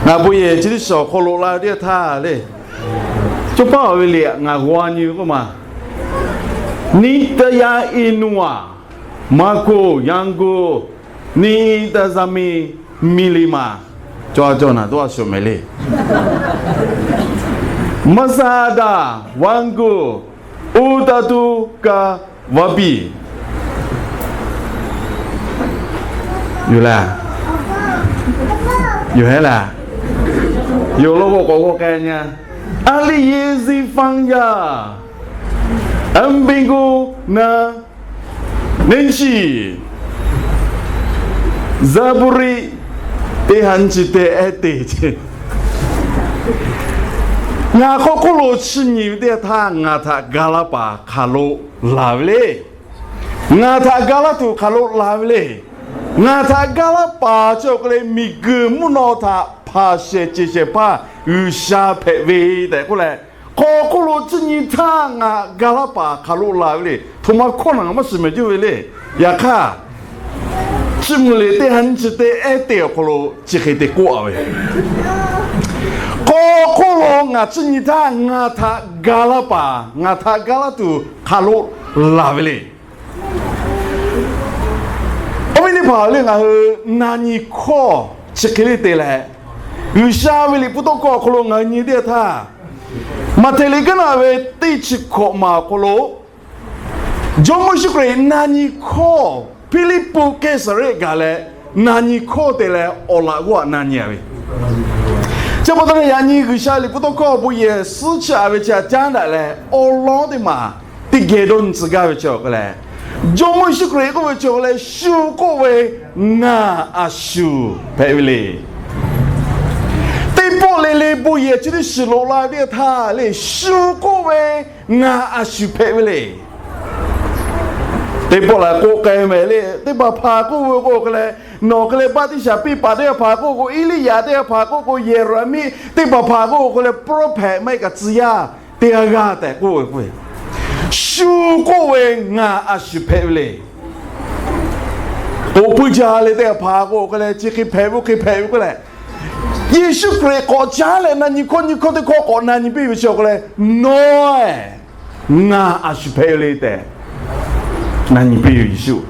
Ngaˬ bon yehˬ chi teˇ shiˍ awˬ hk'aw lo la ve teˇ htaˇ le, cawˇ paˉ ve liꞈ ngaˬ g'aw nyi ve k'oˆ ma, นิตยาอินทนวา Marco, Yangon, นิตยาสามี Milima, cawˇ cawˇ naˬ toˇ a shoˍ mehˍ le, Masada, Wango, Utatu, Kawapi. Yoˬ laˇ, yoˬ hehˉ laˇ, yoˬ law k'o k'awꞈ g'aw k'ai nyi. Aˉ liˇ yehˬ zi faˇ yaˇ, Empengo na, Neˇ chiˇ, Zaˍbuˍriˆ, teˇ ha nyi chi te ehˉ te ce. Ngaˬ hk'aw hk'oˆ lo chi nyi ve teˇ htaˇ ngaˬ htaꞈ ga laˇ paˍ hk'aˬ lo laˬ ve le. Ngaˬ htaꞈ ga laˇ tuˬ hk'aˬ lo laˬ ve le. Ngaˬ htaꞈ ga laˇ paˍ chi awˬ hk'e leh miˬguiˬ mvuhˇ naw htaꞈ hpanˍ shehˍ ceˬ shehˍ hpaˇ G'uiˬsha hpehꞈ ve tehꞈ k'oˆ leh, hk'aw hk'oˆ lo chi nyi htaˇ ngaˬ ga laˇ paˍ hk'aˬ lo laˬ ve le. Htoꞈ ma hkawˇ naˬ ngaˬ maˇ shiˍ mehˍ juˇ ve le. Yaꞈ hk'aˇ, Chiˇ mvuh liꞈ teˇ ha nyi chi te ehˉ te awˬ hk'aw lo chi hk'e te k'oˆ a ve, hk'aw hk'oˆ lo ngaˬ chi nyi htaˇ ngaˬ htaꞈ ga laˇ paˍ, ngaˬ htaꞈ ga laˇ tuˬ hk'aˬ lo laˬ ve le. Awˬ viˉ teˇ hpaˍ le, ngaˬ hui na nyi hkawˇ chi hk'e le te leh, G'uiˬsha ve liꞈ hpu tawˇ hkawˇ awˬ hk'aw lo ngaˬ hui nyi teˇ htaˇ, Maꞈhtehˍ liꞈ kaˉ naˆ ve teˇ chi hkawꞈ maˬ awˬ hk'aw lo Jawˇmawˇ Yeˍsuˆ Hkriꞈ na nyi hkawˇ Hpiˇliˇpuˆ Kehˉsaˍrehˆ gaˬ leh na nyi hkawˇ te leh awˬ laꞈ g'awˇ aꞈ na nyi a ve, chi pa taw leh yaꞈ nyi G'uiˬsha liꞈ hpu tawˇ hkawˇ bon yehˬ suhˉ chiˇ aꞈ ve chi a caˉ daꞈ leh awˬ lawn teˇ maˬ teˇ geh dawˇ nyi tcuh gaˇ ve chi awˬ hk'e leh, Jawˇmawˇ Yeˍsuˆ Hkriꞈ k'oˆ ve chi awˬ hk'e leh, shu k'oˆ ve, ngaˬ a shu hpehꞈ ve le. Teˇ pawˆ le le bon yehˬ chi teˇ shiˍ loꞈ la ve teˇ htaˇ le, shu k'oˆ ve, ngaˬ a shu hpehꞈ ve le. Teˇ pawˆ la k'oˆ k'ai mehˍ le, teˇ hpaˍ hpaˍ k'oˆ ve k'o hk'e leh, nawˬ hk'e leh Baˆtiˆsaˬ piˇ paˍ teˇ hpaˍ hpaˍ k'oˆ k'o, Eˇliˇyaꞈ teˇ hpaˍ hpaˍ k'oˆ k'o, Yeˍraˍmiˆ teˇ hpaˍ hpaˍ k'oˆ k'o hk'e leh prophet maˇ heˆ kaꞈ tcuh yaˇ teˇ g'aˇ g'aˇ tehꞈ k'oˆ ve k'o, shu k'oˆ ve, ngaˬ a shu hpehꞈ ve le. K'oˍ puiˇ jaˇ le teˇ hpaˍ k'o hk'e leh, chi hk'e hpehꞈ ve oˇ hk'e hpehꞈ ve k'oˆ leh, Yeˍsuˆ Hkriꞈ k'awꞈ caˉ leh na nyi hkawˇ nyi hkawˇ teˇ hkawˇ k'awꞈ na nyi piˇ ve chi awˬ hk'e leh, nawˬ ngaˬ a shu hpehꞈ ve le tehꞈ na nyi piˇ ve Yeˍsuˆ.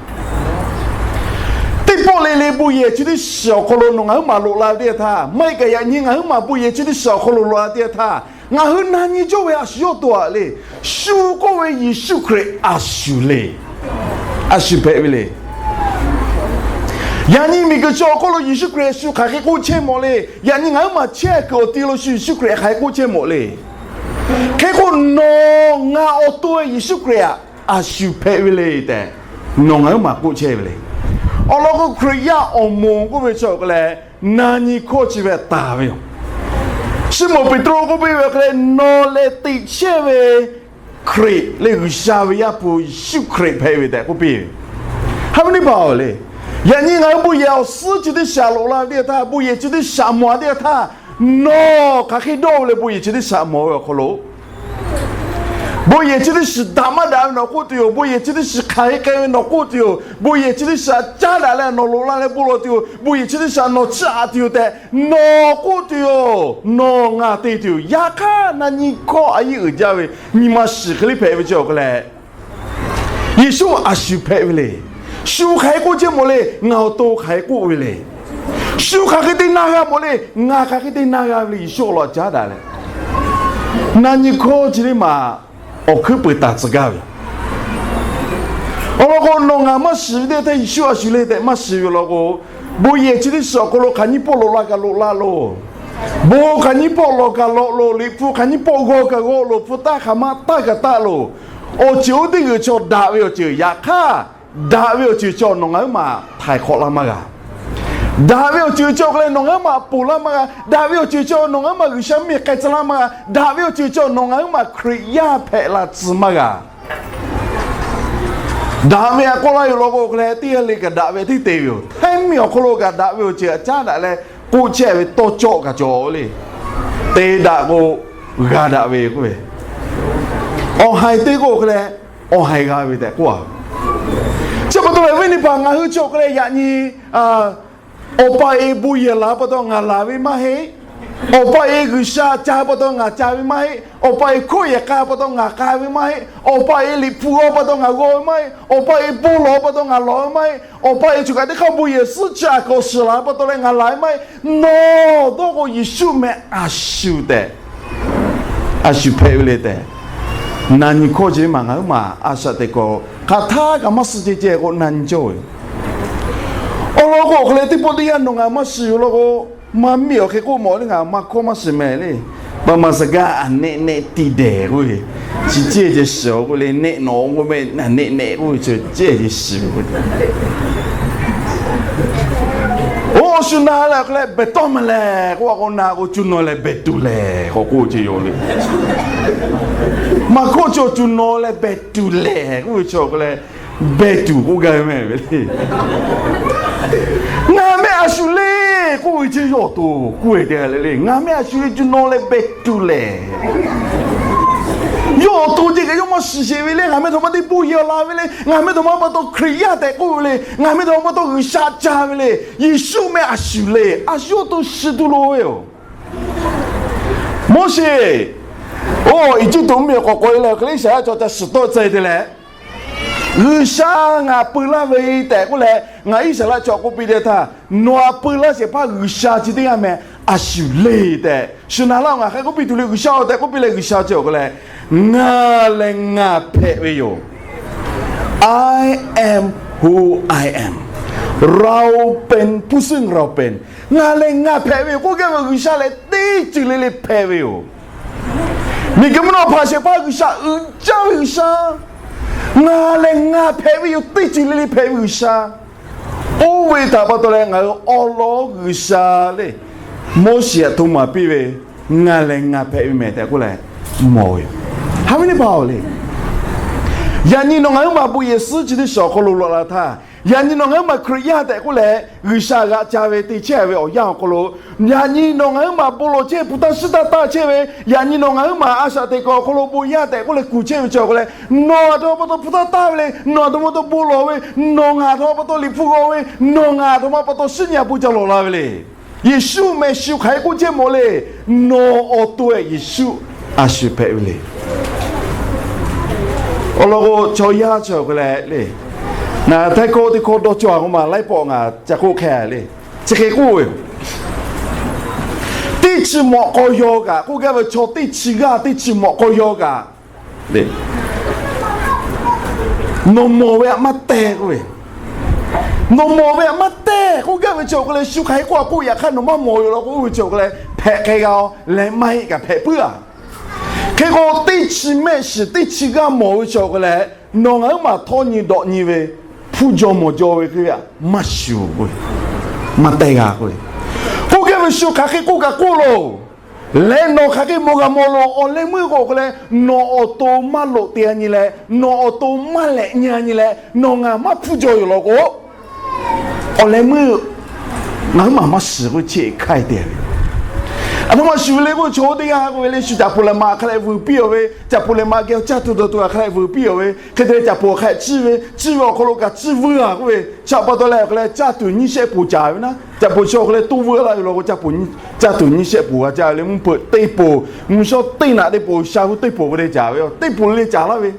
Teˇ pawˆ le le bon yehˬ chi teˇ shiˍ awˬ hk'aw lo nawˬ ngaˬ huiˉ maˬ loꞈ la ve teˇ htaˇ, maˇ heˆ kaꞈ yaꞈ nyi ngaˬ huiˉ maˬ bon yehˬ chi teˇ shiˍ awˬ hk'aw lo loꞈ la teˇ htaˇ, ngaˬ hui na nyi cawˇ ve a shu yawˇ to aꞈ le, shu k'oˆ ve Yeˍsuˆ Hkriꞈ a shu le. A shu hpehꞈ ve le. Yaꞈ nyi miˬguiˬ chi awˬ hk'oˆ lo Yeˍsuˆ Hkriꞈ shu hk'aˬ hk'e k'oˆ chehˇ mawˬ le. Yaꞈ nyi ngaˬ huiˉ maˬ chehˇ kuiˬ awˬ ti lo shu Yeˍsuˆ Hkriꞈ hk'aˬ hk'e k'oˆ chehˇ mawˬ le. Hk'e k'o nawˬ ngaˬ awˬ to Yeˍsuˆ Hkriꞈ aꞈ a shu hpehꞈ ve le tehꞈ nawˬ ngaˬ huiˉ maˬ k'oˆ chehˇ ve le. Awˬ lawn k'o Hkriꞈ yaˇ awˬ moˍ k'oˆ ve chi awˬ hk'e leh na nyi hkawˇ chi ve taˍ ve yoˬ. Siˉmonˍ Peˍtruˆ k'oˆ piˇ ve hk'e leh, nawˬ lehˬ teꞈ chehˇ ve Hkriꞈ le, G'uiˬsha ve Yaˇ hpu Yeˍsuˆ Hkriꞈ hpehꞈ ve tehꞈ k'oˆ piˇ ve. Haꞈ ve teˇ hpaˍ-oˬ le, yaꞈ nyi ngaˬ hui bon yehˬ awˬ suhˉ chi teˇ shaꞈ loꞈ la ve teˇ htaˇ, bon yehˬ chi teˇ shaꞈ mawˬ teˇ htaˇ, nawˬ hk'aˬ hk'e dawˇ ve le, bon yehˬ chi teˇ shaꞈ mawˬ ve awˬ hk'aw lo bon yehˬ chi teˇ shiˍ daꞈ maˇ daꞈ ve nawˬ k'oˆ tuˬ yoˬ. Bon yehˬ chi teˇ shiˍ hk'aˬ hk'e k'ai ve nawˬ k'oˆ tuˬ yoˬ. Bon yehˬ chi teˇ shaꞈ caˉ daꞈ leh nawˬ loꞈ la leh bon lawˬ tuˬ yoˬ. Bon yehˬ chi teˇ shaꞈ nawˬ chiˇ aꞈ tuˬ yoˬ tehꞈ nawˬ k'oˆ tuˬ yoˬ. Nawˬ ngaˬ te tuˬ yoˬ. Yaꞈ hk'aˇ na nyi hkawˇ a yeˇ uiˍ jaˇ ve nyi ma shiˍ hk'e le hpehꞈ ve chi awˬ hk'e leh, Yeˍsuˆ a shu hpehꞈ ve le. Shu hk'aˬ hk'e k'oˆ chehˇ mawˬ le. Ngaˬ awˬ to hk'aˬ hk'e k'oˆ ve le. Shu hk'aˬ hk'e te na g'a mawˬ le. Ngaˬ hk'aˬ hk'e te na g'a ve le. Yeˍsuˆ awˬ lawn caˉ daꞈ leh na nyi hkawˇ chi teˇ maˬ awˬ hkuiˉ peuˬ taˍ tcuh gaˇ ve yoˬ. Awˬ lawn k'o nawˬ ngaˬ maˇ shiˍ ve teˇ htaˇ Yeˍsuˆ a shu le tehꞈ maˇ shiˍ ve law k'o, bon yehˬ chi teˇ shiˍ awˬ hk'aw lo hk'aˬ nyi pawˆ loꞈ la kaꞈ loꞈ la loˬ. Bon hk'aˬ nyi pawˆ lawˬ kaꞈ lawˬ loˬ. Liꞈ hpu hk'aˬ nyi pawˆ g'aw kaꞈ g'aw loˬ. Hpu taˇ hk'aˬ ma taˇ kaꞈ taˇ loˬ. Awˬ ceuˬ oˇ teˇ g'uiˬ chaw daꞈ ve awˬ ceuˬ, yaꞈ hk'aˇ daꞈ ve awˬ ceuˬ chaw nawˬ ngaˬ huiˉ maˬ htaiˍ hk'awꞈ laˇ maˇ g'a. Daꞈ ve awˬ ceuˬ chaw hk'e leh nawˬ ngaˬ huiˉ maˬ ponˬ laˇ maˇ g'a. Daꞈ ve awˬ ceuˬ chaw nawˬ ngaˬ huiˉ maˬ G'uiˬsha mehˬ k'ai tcuh laˇ maˇ g'a. Daꞈ ve awˬ ceuˬ chaw nawˬ ngaˬ huiˉ maˬ Hkriꞈ yaˇ hpehꞈ la tcuh maˇ g'a. Daꞈ ve a k'oˆ laˇ yoˬ law k'o hk'e leh teˇ g'aˇ le kaꞈ daꞈ ve teˇ te ve yoˬ. Hteˇ miˬ awˬ hk'aw lo kaꞈ daꞈ ve awˬ ceuˬ a caˉ daꞈ leh k'oˆ chehˇ ve tawˇ cawˆ kaꞈ cawˬ le. Te daꞈ k'o g'a daꞈ ve k'oˆ ve, awˬ haiˬ te k'o hk'e leh awˬ haiˬ g'a ve tehꞈ k'oˆ a. Chi pa taw leh awˬ viˉ teˇ hpaˍ ngaˬ hui chi awˬ hk'e leh yaꞈ nyi awˬ pa e bon yehˬ laˬ pa taw ngaˬ laˬ ve maˇ heˆ. Awˬ pa e G'uiˬsha ca pa taw ngaˬ ca ve maˇ heˆ. Awˬ pa e hkoˆ yehˬ k'a pa taw ngaˬ k'a ve maˇ heˆ. Awˬ pa e liꞈ hpu g'aw pa taw ngaˬ g'aw ve maˇ heˆ. Awˬ pa e bon lawˬ pa taw ngaˬ lawˬ ve maˇ heˆ. Awˬ pa e choˬ kaꞈ teˇ hk'aˇ bon yehˬ suhˉ chi a k'awꞈ shiˍ la pa taw leh ngaˬ la ve maˇ heˆ. Nawˬ dawˇ k'o Yeˍsuˆ meh a shuˍ tehꞈ, a shuˍ hpehꞈ ve le tehꞈ, na nyi hkawˇ ce maˬ ngaˬ huiˉ maˬ a shaꞈ teꞈ kawꞈ hk'aˬ htaˇ kaꞈ maˇ suh ceh ceh k'o na nyi cawˇ ve. Awˬ lawn k'o, hk'e leh teˇ pawˆ teˇ yanˇ nawˬ ngaˬ maˇ shiˍ yoˬ law k'o, maˇ miˬ awˬ hk'e k'oˆ mawˬ le, ngaˬ maˇ hkawˇ maˇ shiˍ mehˍ le. Ba ma saˍ gaˇ a nehˆ nehˆ tiˇ dehˬ k'oˆ ve, chi ceh ceh shiˍ-oˬ k'oˆ le, nehˆ nawˬ k'oˆ meh a nehˆ nehˆ k'oˆ ve chi ceh ceh shiˍ ve k'o, oˇ shu na leh hk'e leh behˬ tawˇ meh lehˬ k'oˆ a k'o, na k'o cu nawˬ leh behˬ tuˬ lehˬ k'awꞈ k'oˆ ce yoˬ le. Maˇ hkawˇ chi awˬ cu nawˬ leh behˬ tuˬ lehˬ k'oˆ ve chi awˬ hk'e leh, behˬ tuˬ k'oˆ gaˇ ve mehˍ ve le. Ngaˬ meh a shuˍ le k'oˆ ve ce yawˇ awˬ to k'oˆ ve te le le, ngaˬ meh a shuˍ le cu nawˬ leh behˬ tuˬ lehˬ. Yawˇ awˬ to ceh kaꞈ yawˇ maˇ shiˍ sheˍ ve le. Ngaˬ meh htaꞈ ma teˇ bon yehˬ la ve le. Ngaˬ meh htaꞈ ma pa taw Hkriꞈ yaˇ tehꞈ k'oˆ ve le. Ngaˬ meh htaꞈ ma pa taw G'uiˬsha ca ve le. Yeˍsuˆ meh a shuˍ le, a shuˍ awˬ to shiˍ tuˬ loˍ ve yoˬ. Moˉseˍ, oˇ Eˇjiˇtuꞈ mvuhˇmiˬ k'awꞈ k'oꞈ e leh hk'e le, Iˉsaˍreˍlaˆ chaw ca shiˍ tawˆ tcuh te leh, G'uiˬsha ngaˬ peu laˇ ve tehꞈ k'oˆ leh, ngaˬ Iˉsaˍreˍlaˆ chaw k'oˆ piˇ teˇ htaˇ, nawˬ a peu laˇ shehˍ hpaˇ G'uiˬsha chi teˇ g'aˇ meh a shuˍ le tehꞈ shu na laˇ-oˬ. Ngaˬ hk'e k'oˆ piˇ tuˬ le, G'uiˬsha-oˬ tehꞈ k'oˆ piˇ leh, G'uiˬsha chi awˬ hk'e leh, ngaˬ leh ngaˬ hpehꞈ ve yoˬ. I am who I am. เราเป็นผู้ซึ่งเราเป็น. Ngaˬ leh ngaˬ hpehꞈ ve yoˬ k'oˆ gaˇ ve G'uiˬsha leh teˇ ceuˬ le le hpehꞈ ve yoˬ. Miˬguiˬ mvuhˇ naw hpaˍ shehˍ hpaˇ G'uiˬsha uiˍ jaˇ ve G'uiˬsha. Ngaˬ leh ngaˬ hpehꞈ ve yoˬ, teˇ ceuˬ le le hpehꞈ ve G'uiˬsha. Oˇ ve htaꞈ pa taw leh ngaˬ hui awˉ lawˉ G'uiˬsha le, Moˉseˍ htaꞈ hto maˍ piˇ ve, ngaˬ leh ngaˬ hpehꞈ ve mehˍ tehꞈ k'oˆ leh mawˬ ve yoˬ. Haꞈ ve teˇ hpaˍ-oˬ le, yaꞈ nyi nawˬ ngaˬ huiˉ maˬ bon yehˬ suhˉ chi teˇ shiˍ awˬ hk'aw lo laꞈ la htaˇ, yaꞈ nyi nawˬ ngaˬ huiˉ maˬ Hkriꞈ yaˇ tehꞈ k'oˆ leh G'uiˬsha g'aꞈ ca ve te chehˇ ve awˬ yanˇ awˬ hk'aw lo, yaꞈ nyi nawˬ ngaˬ huiˉ maˬ bon lawˬ chehˇ, hpu taˇ shiˉ taˇ taˇ chehˇ ve, yaꞈ nyi nawˬ ngaˬ huiˉ maˬ a shaꞈ teꞈ kuiˬ awˬ hk'aw lo bon yaˇ tehꞈ k'oˆ leh kuˬ chehˇ ve chi awˬ hk'aw leh, nawˬ a htoꞈ ma pa taw hpu taˇ taˇ ve le. Nawˬ a htoꞈ ma pa taw bon lawˬ ve, nawˬ ngaˬ a htoꞈ ma pa taw liꞈ hpu g'aw ve, nawˬ ngaˬ a htoꞈ ma pa taw shiˉ nyi a bon ca lawˬ la ve le. Yeˍsuˆ meh shu hk'aˬ hk'e k'oˆ chehˇ mawˬ le. Nawˬ awˬ to-eh Yeˍsuˆ a shuˍ hpehꞈ ve le. Awˬ lawn k'o, chaw yaˇ chi awˬ hk'e leh le, ngaˬ htaiˇ hkawˇ teˇ hkawˇ dawˇ cawˇ a k'o maˬ laiˉ pawˆ ngaˬ ca k'oˆ hk'e le. Chi hk'e k'oˆ ve, teˇ chi mawꞈ k'aw yaw kaꞈ k'oˆ gaˇ ve, chaw teˇ chi g'aˇ teˇ chi mawꞈ k'aw yaw kaꞈ le, nawˬ mawˬ ve htaꞈ maˇ tehˬ k'oˆ ve, nawˬ mawˬ ve htaꞈ maˇ tehˬ k'oˆ gaˇ ve chi awˬ hk'e leh, shu hk'aˬ hk'e k'oˆ a k'oˆ, yaꞈ hk'aˇ nawˬ maˇ mawˬ yoˬ law k'oˆ ve chi awˬ hk'e leh, hpehꞈ hk'e g'a-o leh maˇ heˆ kaꞈ hpehꞈ puiˉ a. Hk'e k'o, teˇ chi mehˆ shiˍ teˇ chi g'aˇ mawˬ ve chi awˬ hk'e leh, nawˬ ngaˬ huiˉ maˬ htawˇ nyi dawꞈ nyi ve, hpu jaw mawˬ jaw ve hk'e ve htaꞈ maˇ shuˍ k'oˆ ve, maˇ tehˬ g'a k'oˆ ve, k'oˆ gaˇ ve shu hk'aˬ hk'e k'oˆ kaꞈ k'oˆ loˬ. Leh nawˬ hk'aˬ hk'e mawˬ g'a mawˬ loˬ. Awˬ leh meuˇ k'o hk'e leh, nawˬ awˬ to maˇ loꞈ te-a nyi leh, nawˬ awˬ to maˇ lehꞈ nyi-a nyi leh, nawˬ ngaˬ maˇ hpu jaw yoˬ law k'o, awˬ leh meuˇ ngaˬ huiˉ maˬ maˇ shiˍ k'oˆ ve chi hk'aˇ te ve. A htoꞈ ma shuˍ ve le k'oˆ ve, chaw teˇ g'aˇ k'oˆ ve le, shu caꞈ poˍ lehˬ ma hk'a leh vuiˬ piˇ-a ve, caꞈ poˍ lehˬ ma geh caˇ tuˬ dawˬ tuˬ a hk'a leh vuiˬ piˇ-a ve, hk'e te leh caꞈ poˍ hk'a chehˇ ve, chehˇ ve awˬ hk'aw lo kaꞈ chehˇ vuiˬ-a k'oˆ ve, chaꞈ pa taw leh awˬ hk'a leh caˇ tuˬ nyiˇ shehˆ poˍ caˍ ve naˉ, caꞈ poˍ chi awˬ hk'a leh toˇ vuiˬ-a la ve law k'o, caˇ tuˬ nyiˇ shehˆ poˍ g'a caˇ ve le. Mvuhˇ hpeuꞈ teˇ poˍ, mvuhˇ shawˉ teˇ naꞈ teˇ poˍ, sha huˉ teˇ poˍ ve le caˍ ve, teˇ poˍ le caˍ laˇ ve.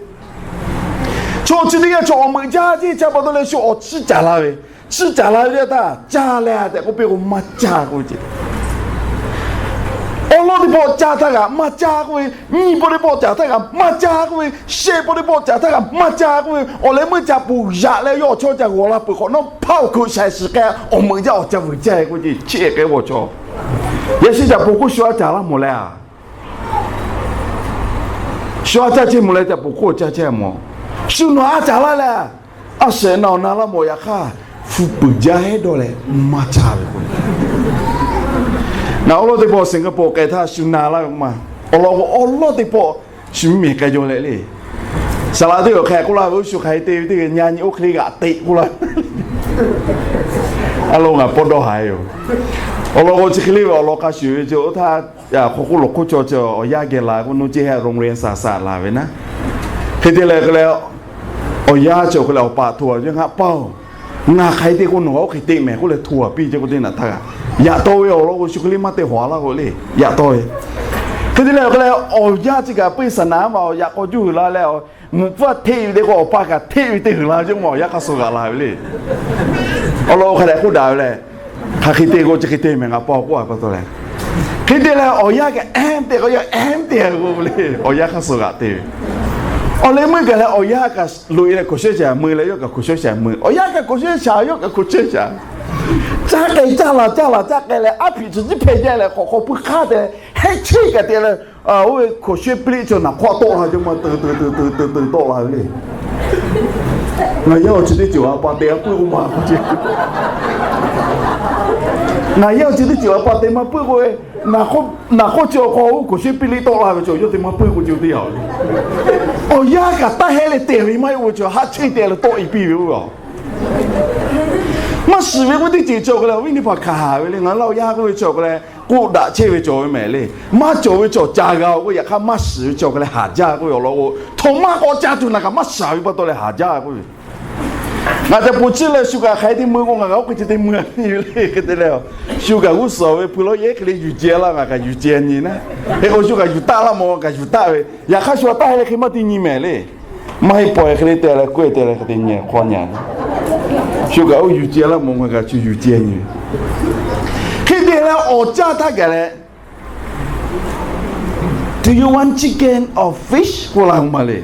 Chaw chi teˇ g'aˇ chaw awˬ meuꞈ jaˇ ceˇ, chaꞈ pa taw leh shu awˬ chiˇ caˍ la ve, chiˇ caˍ la ve le htaˇ, caˇ leh tehꞈ k'oˆ piˇ k'o, maˇ caˇ k'oˆ ve ce. Awˉ lawˉ teˇ pawˆ caˇ htaˇ kaꞈ maˇ caˇ k'oˆ ve, nyiˇ pawˆ teˇ pawˆ caˍ htaˇ kaꞈ maˇ caˇ k'oˆ ve, shehˆ pawˆ teˇ pawˆ caˍ htaˇ kaꞈ maˇ caˇ k'oˆ ve, awˬ leh meuˇ caꞈ poˍ yaꞈ leh yawˇ awˬ chawˇ ca g'awˬ la peuˬ hk'awꞈ nawˉ hpaˇ awˬ hkeuꞈ shaiˍ shiˍ k'ai, awˬ meuꞈ jaˇ awˬ ca vuiˬ caˇ k'oˆ ce, chi hk'e ve awˬ chawˇ. Yaꞈ shi caꞈ poˍ k'oˆ shu a caˍ laˇ mawˬ leh a, shu a caˇ ceˇ mawˬ leh caꞈ poˍ k'oˆ caˇ ceˇ mawˬ. Shu nawˬ a caˍ laˇ leh, a shehˍ na awˬ na laˇ mawˬ yaꞈ hk'aˇ, hpu peuˬ jaˇ heˆ dawˇ leh maˇ caˇ ve k'o, ngaˬ awˉ lawˉ teˇ pawˆ Singapore k'ai htaˇ shu na laˇ ve k'o ma, awˬ lawn k'o awˉ lawˉ teˇ pawˆ shu mvuhˇmiˬ k'ai jaw leh le. Saˍ laꞈ teˇ g'aˇ hk'a k'oˆ laˇ ve, oˇ shu hk'aˬ hk'e te ve teˇ g'aˇ nyi nyi oˇ hk'e le g'aꞈ teꞈ k'oˆ laˇ. A lo ngaˬ pawˇ dawˇ haˍ yoˬ. Awˬ lawn k'o chi hk'e le ve awˬ lawn hk'a shuˍ ve ce, oˇ htaˇ hk'aw k'oˆ lawˬ hk'oˆ chaw ce awˬ yanˇ geh la k'o, nuˇ ceˇ heh โรงเรียน saˍ saˍ laˬ ve naˉ. Hk'e te leh hk'e leh, awˬ yanˇ cawˬ hk'e leh awˬ paˍ htoꞈ a ve, Ngaˬ paˇ-oˬ, Ngaˬ hk'aˬ hk'e te k'o nawˬ oˇ hk'e te mehˍ k'oˆ leh hto a piˇ ce k'o teˇ naꞈ htaˇ kaꞈ, yaꞈ taw ve awˬ lawn k'o shu hk'e le maˇ te hawˍ laˇ k'o le, yaꞈ taw ve. Hk'e te leh awˬ hk'e leh awˬ yanˇ chi kaꞈ peuˇ saˍ naˍ maˇ awˬ yaꞈ k'aw juˇ hui la leh, mvuhꞈ pfuhˇ hteˆ ve te k'o awˬ pa kaꞈ hteˆ ve te hui la ve ce mawˬ, awˬ yanˇ hk'aˇ suh g'aꞈ la ve le. Awˬ lawn oˇ hk'a dehꞈ k'oˆ daꞈ ve leh, hk'aˬ hk'e te k'o chi hk'e te mehˍ ngaˬ pa awˬ k'oˆ a pa taw leh, hk'e te leh awˬ yanˇ kaꞈ ehˉ te k'o yaˇ ehˉ te k'o le, awˬ yanˇ hk'aˇ suh g'aꞈ te ve. Awˬ leh meuˇ gaˬ leh awˬ yanˇ kaꞈ loꞈ e leh โคเชอร์ shaˍ mui leh yawˇ kaꞈ โคเชอร์ shaˍ mui, awˬ yanˇ kaꞈ โคเชอร์ shaˍ yawˇ kaꞈ โคเชอร์ shaˍ. Caˇ k'ai caˇ laˬ caˇ laˬ caˇ k'ai leh aˉ hpiꞈ chi jiˇ hpehꞈ jaˇ leh hk'awꞈ hk'aw pui hk'aˇ te leh, hehˉ cheˇ kaꞈ te leh, oˇ ve โคเชอร์ piˇ liˆ chi naˬ hk'awˆ tawˆ la jaˇ ma, teu teu teu teu teu tawˆ la ve le. Ngaˬ yaˇ awˬ chi teˇ ceuˬ a pa te a puiˉ k'o ma k'o ce, ngaˬ yaˇ awˬ chi teˇ ceuˬ a pa te maˇ puiˉ k'o ve, naˬ hk'oˆ chi awˬ hk'aw oˇ โคเชอร์ piˇ liˆ tawˆ la ve chaw yawˇ te maˇ puiˉ k'o ce teˇ yanˇ le. Awˬ yanˇ kaꞈ taˇ hehˉ leh te ve maˇ heˆ k'o chaw haˆ cheˇ te leh tawˆ e piˇ ve oˇ ve a. Maˇ shiˍ ve k'oˆ teˇ ceuˬ cawˬ k'o leh awˬ viˉ teˇ hpaˍ hkanˍ ve le, ngaˬ hui laˇ awˬ yanˇ k'oˆ ve cawˬ k'o leh k'oˆ daꞈ chehˇ ve cawˬ ve mehˍ le. Maˇ cawˬ ve cawˬ ca g'a k'o, yaꞈ hk'aˇ maˇ shiˍ ve cawˬ k'o leh haˍ jaˇ k'oˆ ve awˬ lawn k'o, htawnˍ maˇ k'awꞈ ca tuˬ naˬ kaꞈ maˇ shiˍ ve pa taw leh haˍ jaˇ k'oˆ ve. Ngaˬ ca poˬ ciˇ leh shu kaꞈ hk'aˬ hk'e te mui k'o ngaˬ kaꞈ oˇ hk'e ce te mui a piˇ ve le. Hk'e te leh, shu kaꞈ g'uˇ suhˍ ve pui lawˇ yehˉ hk'e le yuˬ ceh laˇ, ngaˬ kaꞈ yuˬ ceh nyi naˉ. Hk'e k'o shu kaꞈ yuˬ taˆ laˇ mawˬ, ngaˬ kaꞈ yuˬ taˆ ve. Yaꞈ hk'aˇ shu a taˆ hk'e le hk'e maˇ te nyi mehˍ le. Maˇ heˆ pawˬ hk'e le te leh k'oˆ e te leh hk'e te nyi hk'aw nyi a. Shu kaꞈ oˇ yuˬ ceh laˇ mawˬ, ngaˬ kaꞈ shu yuˬ ceh nyi ve. Hk'e te leh awˬ caˇ htaˇ gaˬ leh, Do you want chicken or fish? k'oˆ laˇ k'o ma le.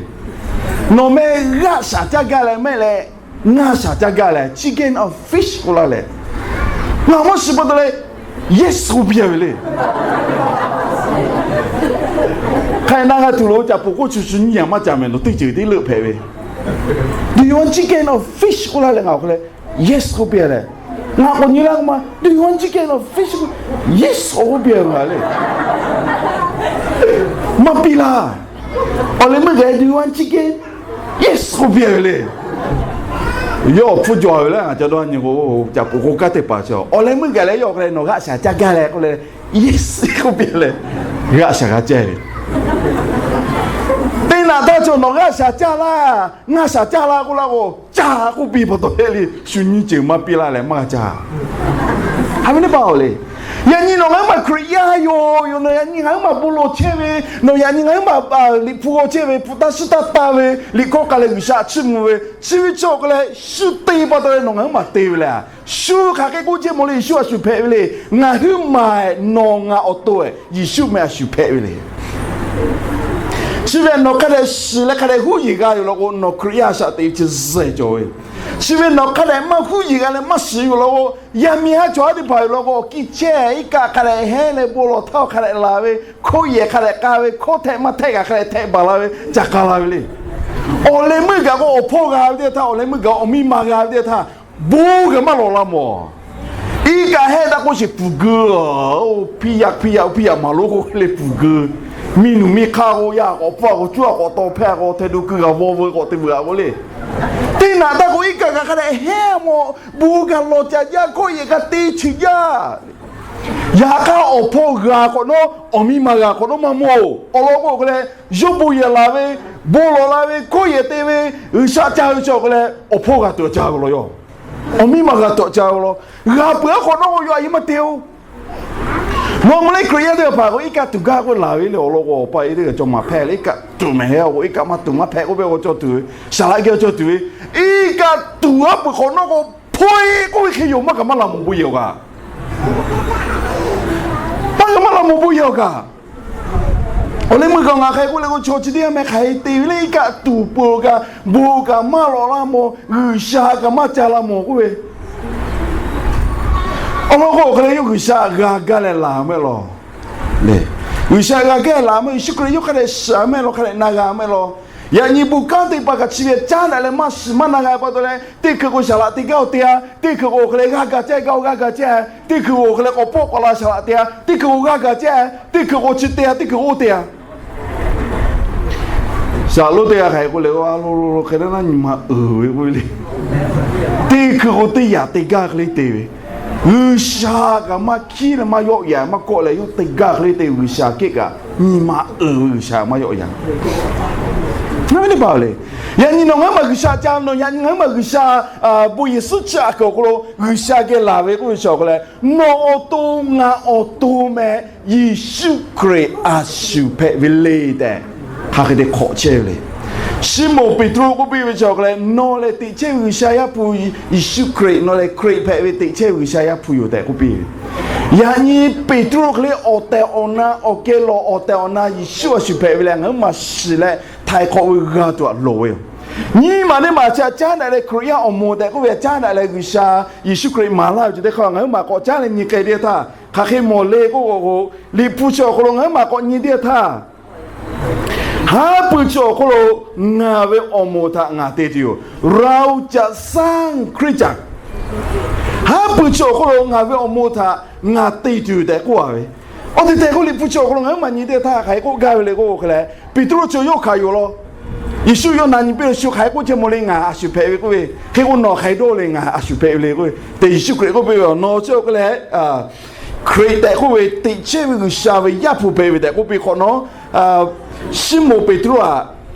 Nawˬ meh g'aˆ shaˍ caˇ gaˇ leh mehˆ leh ngaˇ shaˍ caˇ gaˇ leh chicken or fish k'oˆ laˇ leh, ngaˬ maˇ shiˍ pa taw leh yes k'oˆ piˇ a ve le. Hk'aˬ hk'e na g'a tuˬ lo ca poˬ k'oˆ chu shu nyiˇ yaꞈ maˇ ca mehˍ, nawˬ teˇ ceuˬ teˇ leuˆ hpehꞈ ve. Do you want chicken or fish k'oˆ laˇ leh ngaˬ awˬ hk'e leh yes k'oˆ piˇ a leh, ngaˬ k'awꞈ nyi laˇ k'o ma, Do you want chicken or fish? Yes k'oˆ piˇ a ve le. Maˇ piˇ laˇ. Awˬ leh meuˇ gaˬ leh Do you want chicken? Yes k'oˆ piˇ a ve le. Yawˇ awˬ hpfuhˇ jaw ve le, ngaˬ ca dawˇ nyi k'o, ca poˬ k'o kaˉ teˇ hpaˍ chaw awˬ leh meuˇ gaˬ leh yawˇ awˬ hk'e leh nawˬ g'aˆ shaˍ caˇ gaˇ leh k'oˆ leh, yes k'oˆ piˇ leh, g'aˆ shaˍ g'a caˇ ve. Teˇ naꞈ htaˇ chaw nawˬ g'aˆ shaˍ caˇ laˇ, ngaˇ shaˍ caˇ laˇ k'oˆ laˇ k'o, caˇ k'oˆ piˇ pa taw hehˆ le, shu nyiˇ ceuˬ maˇ piˇ laˇ leh maˇ g'a caˇ. Haꞈ ve teˇ hpaˍ-oˬ le. Yaꞈ nyi nawˬ ngaˬ huiˉ maˬ Hkriꞈ yaˇ yoˬ, yoˬ, nawˬ yaꞈ nyi ngaˬ huiˉ maˬ bon lawˬ chehˇ ve, nawˬ yaꞈ nyi ngaˬ huiˉ maˬ Liꞈ hpu g'aw chehˇ ve, hpu taˇ shiˉ taˇ taˇ ve, liꞈ hkawˇ k'ai leh G'uiˬsha chiˇ mvuh ve, chi ve chi awˬ hk'e leh shu te pa taw leh nawˬ ngaˬ huiˉ maˬ te ve le. Shu hk'aˬ hk'e k'oˆ chehˇ mawˬ le, Yeˍsuˆ a shu hpehꞈ ve le. Ngaˬ huiˉ maˬ nawˬ ngaˬ awˬ to Yeˍsuˆ meh a shu hpehꞈ ve le. Chi ve nawˬ hk'a dehꞈ shiˍ leh hk'a dehꞈ huˉ yeˬ g'a yoˬ law k'o, nawˬ Hkriꞈ yaˇ shaꞈ te ve chi zuhˬ cawˬ ve. Chi ve nawˬ hk'a dehꞈ maˇ huˉ yeˬ g'a leh maˇ shiˍ yoˬ law k'o, yaˇ miˇ haˉ chaw haˉ teˇ hpaˍ yoˬ law k'o, kiˇ chehˇ iˉ kaˆ hk'a dehꞈ hehnˇ leh bon lawˬ htaˇ hk'a dehꞈ laˬ ve, hkawˇ yehˬ hk'a dehꞈ k'a ve, hkawˇ htehꞈ maˇ htehꞈ kaꞈ hk'a dehꞈ htehꞈ baˬ la ve ca k'a la ve le. Awˬ leh meuˇ gaˬ k'o awˬ hpawˇ g'a ve teˇ htaˇ, awˬ leh meuˇ gaˬ awˬ miˇ ma g'a ve teˇ htaˇ, bon kaꞈ maˇ lawˬ la mawˬ. Iˉ kaˆ hehnˇ taˇ k'oˆ sheˍ puˬ geu, piˇ yaꞈ piˇ yaꞈ piˇ yaꞈ maˍ lonˉ k'oˆ le puˬ geu. Miˬ nuˬ miˬ hk'aˇ k'o yaˇ k'awꞈ pfuhˇ k'o cuˉ a k'awꞈ taw hpehˇ k'o hteh do keu g'a vawˇ veu k'awꞈ te veuꞈ a k'o le. Teˇ naꞈ taˇ k'o iˉ kaˆ kaꞈ hk'a dehꞈ hehnˇ mawˬ, bon kaꞈ lawˬ caꞈ jaˇ, hkawˇ yehˬ kaꞈ te cheuˬ jaˇ. Yaꞈ hk'aˇ awˬ hpawˇ g'a hk'awꞈ nawˉ, awˬ miˇ ma g'a hk'awꞈ nawˉ maˇ mawˬ-oˬ. Awˬ lawn k'o hk'e leh, yawˇ bon yehˬ laˬ ve, bon lawˬ la ve, hkawˇ yehˬ te ve, G'uiˬsha ca ve chi awˬ hk'e leh awˬ hpawˇ g'a tuˬ ca ve law yaˇ. Awˬ miˇ ma g'a tuˬ ca ve law. G'a peuˬ a hk'awꞈ nawˉ k'o yaˇ a yehˬ maˇ te-oˬ. Nawˬ ma le Hkriꞈ yaˇ teˇ hpaˍ k'o iˉ kaˆ tuˬ gaˇ k'oˆ laˬ ve le. Awˬ lawn k'o awˬ pa e teˇ g'aˇ cawˬ maˍ hpehꞈ le, iˉ kaˆ tuˬ mehˍ heˆ k'o iˉ kaˆ maˇ tuˬ maˇ hpehꞈ k'oˆ ve k'o cawˇ tuˬ ve, saˍ laꞈ geh cawˇ tuˬ ve, iˉ kaˆ tuˬ a peuˬ hk'awꞈ nawˉ k'o, hpawˇ e k'oˆ ve hk'e yoˬ maˇ kaꞈ maˇ la mawˬ bon yehˬ awˬ kaꞈ. Maˇ kaꞈ maˇ la mawˬ bon yehˬ awˬ kaꞈ. Awˬ leh meuˇ gaˬ ngaˬ hk'aˬ hk'e k'oˆ le k'o, chaw chi teˇ g'aˇ meh hk'aˬ hk'e te ve le, iˉ kaˆ tuˬ peuˬ kaꞈ, bon kaꞈ maˇ lawˬ laˇ mawˬ, G'uiˬsha kaꞈ maˇ ca la mawˬ k'oˆ ve. Awˬ lawn k'o awˬ hk'e leh yawˇ G'uiˬsha g'a gaˇ leh laˬ mehˆ law. G'uiˬsha g'a gaˇ laˬ mehˆ, Yeˍsuˆ Hkriꞈ yawˇ hk'a dehꞈ shiˍ mehˆ law, hk'a dehꞈ na g'a mehˆ law. Yaꞈ nyi bon kanˉ teˇ hpaˍ kaꞈ chi ve caˉ daꞈ leh maˇ shiˍ maˇ na g'a pa taw leh, teˇ hkui k'o shaˍ laꞈ te gaˇ oˇ te-a, teˇ hkui k'o hk'e leh g'aˇ ga ceh gaˇ oˇ g'aˇ ga ceh, teˇ hkui k'o hk'e leh k'awꞈ pawˆ k'awꞈ la shaˍ laꞈ te-a, teˇ hkui k'o g'aˇ ga ceh, teˇ hkui k'o chi te-a, teˇ hkui oˇ te-a. Shaˍ lonˉ teˇ g'aˇ hk'aˬ hk'e k'oˆ le, a lo lo lo hk'e le naˉ nyi ma uiˍ ve k'oˆ ve le. Teˇ hkui k'o teˇ yaꞈ te gaˇ hk'e le te ve, G'uiˬsha kaꞈ maˇ hkiˉ leh maˇ yawˆ yaꞈ maˇ kawˆ leh yawˇ te gaˇ hk'e le te ve, G'uiˬsha kehˉ kaꞈ nyi ma uiˍ ve, G'uiˬsha maˇ yawˆ yaꞈ. Yaꞈ nyi nawˬ ngaˬ huiˉ maˬ G'uiˬsha ca, nawˬ yaꞈ nyi ngaˬ huiˉ maˬ G'uiˬsha bon Yeˍsuˆ chi aꞈ kuiˬ awˬ hk'aw lo G'uiˬsha geh laˬ ve k'oˆ ve chi awˬ hk'aw lo, nawˬ awˬ to ngaˬ awˬ to meh Yeˍsuˆ Hkriꞈ a shu hpehꞈ ve le tehꞈ hk'aˬ hk'e te hk'awꞈ chehˇ ve le. Siˉmonˍ Peˍtruˆ k'oˆ piˇ ve chi awˬ hk'aw lo, nawˬ lehˬ teꞈ chehˇ ve G'uiˬsha Yaˇ hpu, Yeˍsuˆ Hkriꞈ nawˬ lehˬ Hkriꞈ hpehꞈ ve teꞈ chehˇ ve G'uiˬsha Yaˇ hpu yoˬ tehꞈ k'oˆ piˇ ve. Yaꞈ nyi Peˍtruˆ hk'e le awˬ tehˬ awˬ na awˬ geh lawˬ awˬ tehˬ awˬ na Yeˍsuˆ a shu hpehꞈ ve leh ngaˬ huiˉ maˬ shiˍ leh htaiˍ hk'awꞈ ve g'a tuˬ aꞈ loˍ ve yoˬ. Nyi maˬ teˇ maˬ chi aꞈ caˉ daꞈ leh Hkriꞈ yaˇ awˬ moˍ tehꞈ k'oˆ ve aꞈ caˉ daꞈ leh G'uiˬsha Yeˍsuˆ Hkriꞈ maˍ laˇ ve chi teˇ hk'aˇ ngaˬ huiˉ maˬ k'awꞈ caˉ leh nyi k'ai teˇ htaˇ hk'aˬ hk'e mawˬ le k'oˆ k'o, Liꞈ hpu chi awˬ hk'aw lo ngaˬ huiˉ maˬ k'awꞈ nyi teˇ htaˇ, haˉ pui chi awˬ hk'aw lo ngaˬ ve awˬ moˍ htaꞈ ngaˬ te tuˬ yoˬ. เราจะสร้างคริสตจักร Haˉ pui chi awˬ hk'aw lo ngaˬ ve awˬ moˍ htaꞈ ngaˬ te tuˬ yoˬ tehꞈ k'oˆ a ve. Awˬ te tehˬ k'o Liꞈ hpu chi awˬ hk'aw lo ngaˬ huiˉ maˬ nyi teˇ htaˇ hk'aˬ hk'e k'oˆ gaˇ ve le k'oˆ k'o hk'e leh, Peˍtruˆ chi yawˇ hkanˍ yuˬ law. Yeˍsuˆ yawˇ na nyi piˇ lo shu hk'aˬ hk'e k'oˆ chehˇ mawˬ le, ngaˬ a shu hpehꞈ ve k'oˆ ve, hk'e k'o nawˬ hk'aˬ hk'e dawˇ le, ngaˬ a shu hpehꞈ ve le k'oˆ ve. Teꞈ Yeˍsuˆ Hkriꞈ k'oˆ piˇ ve, nawˬ chi awˬ hk'e leh Hkriꞈ tehꞈ k'oˆ ve teꞈ chehˇ ve G'uiˬsha ve Yaˇ hpu hpehꞈ ve tehꞈ k'oˆ piˇ hk'awꞈ nawˉ, Siˉmonˍ Peˍtruˆ aꞈ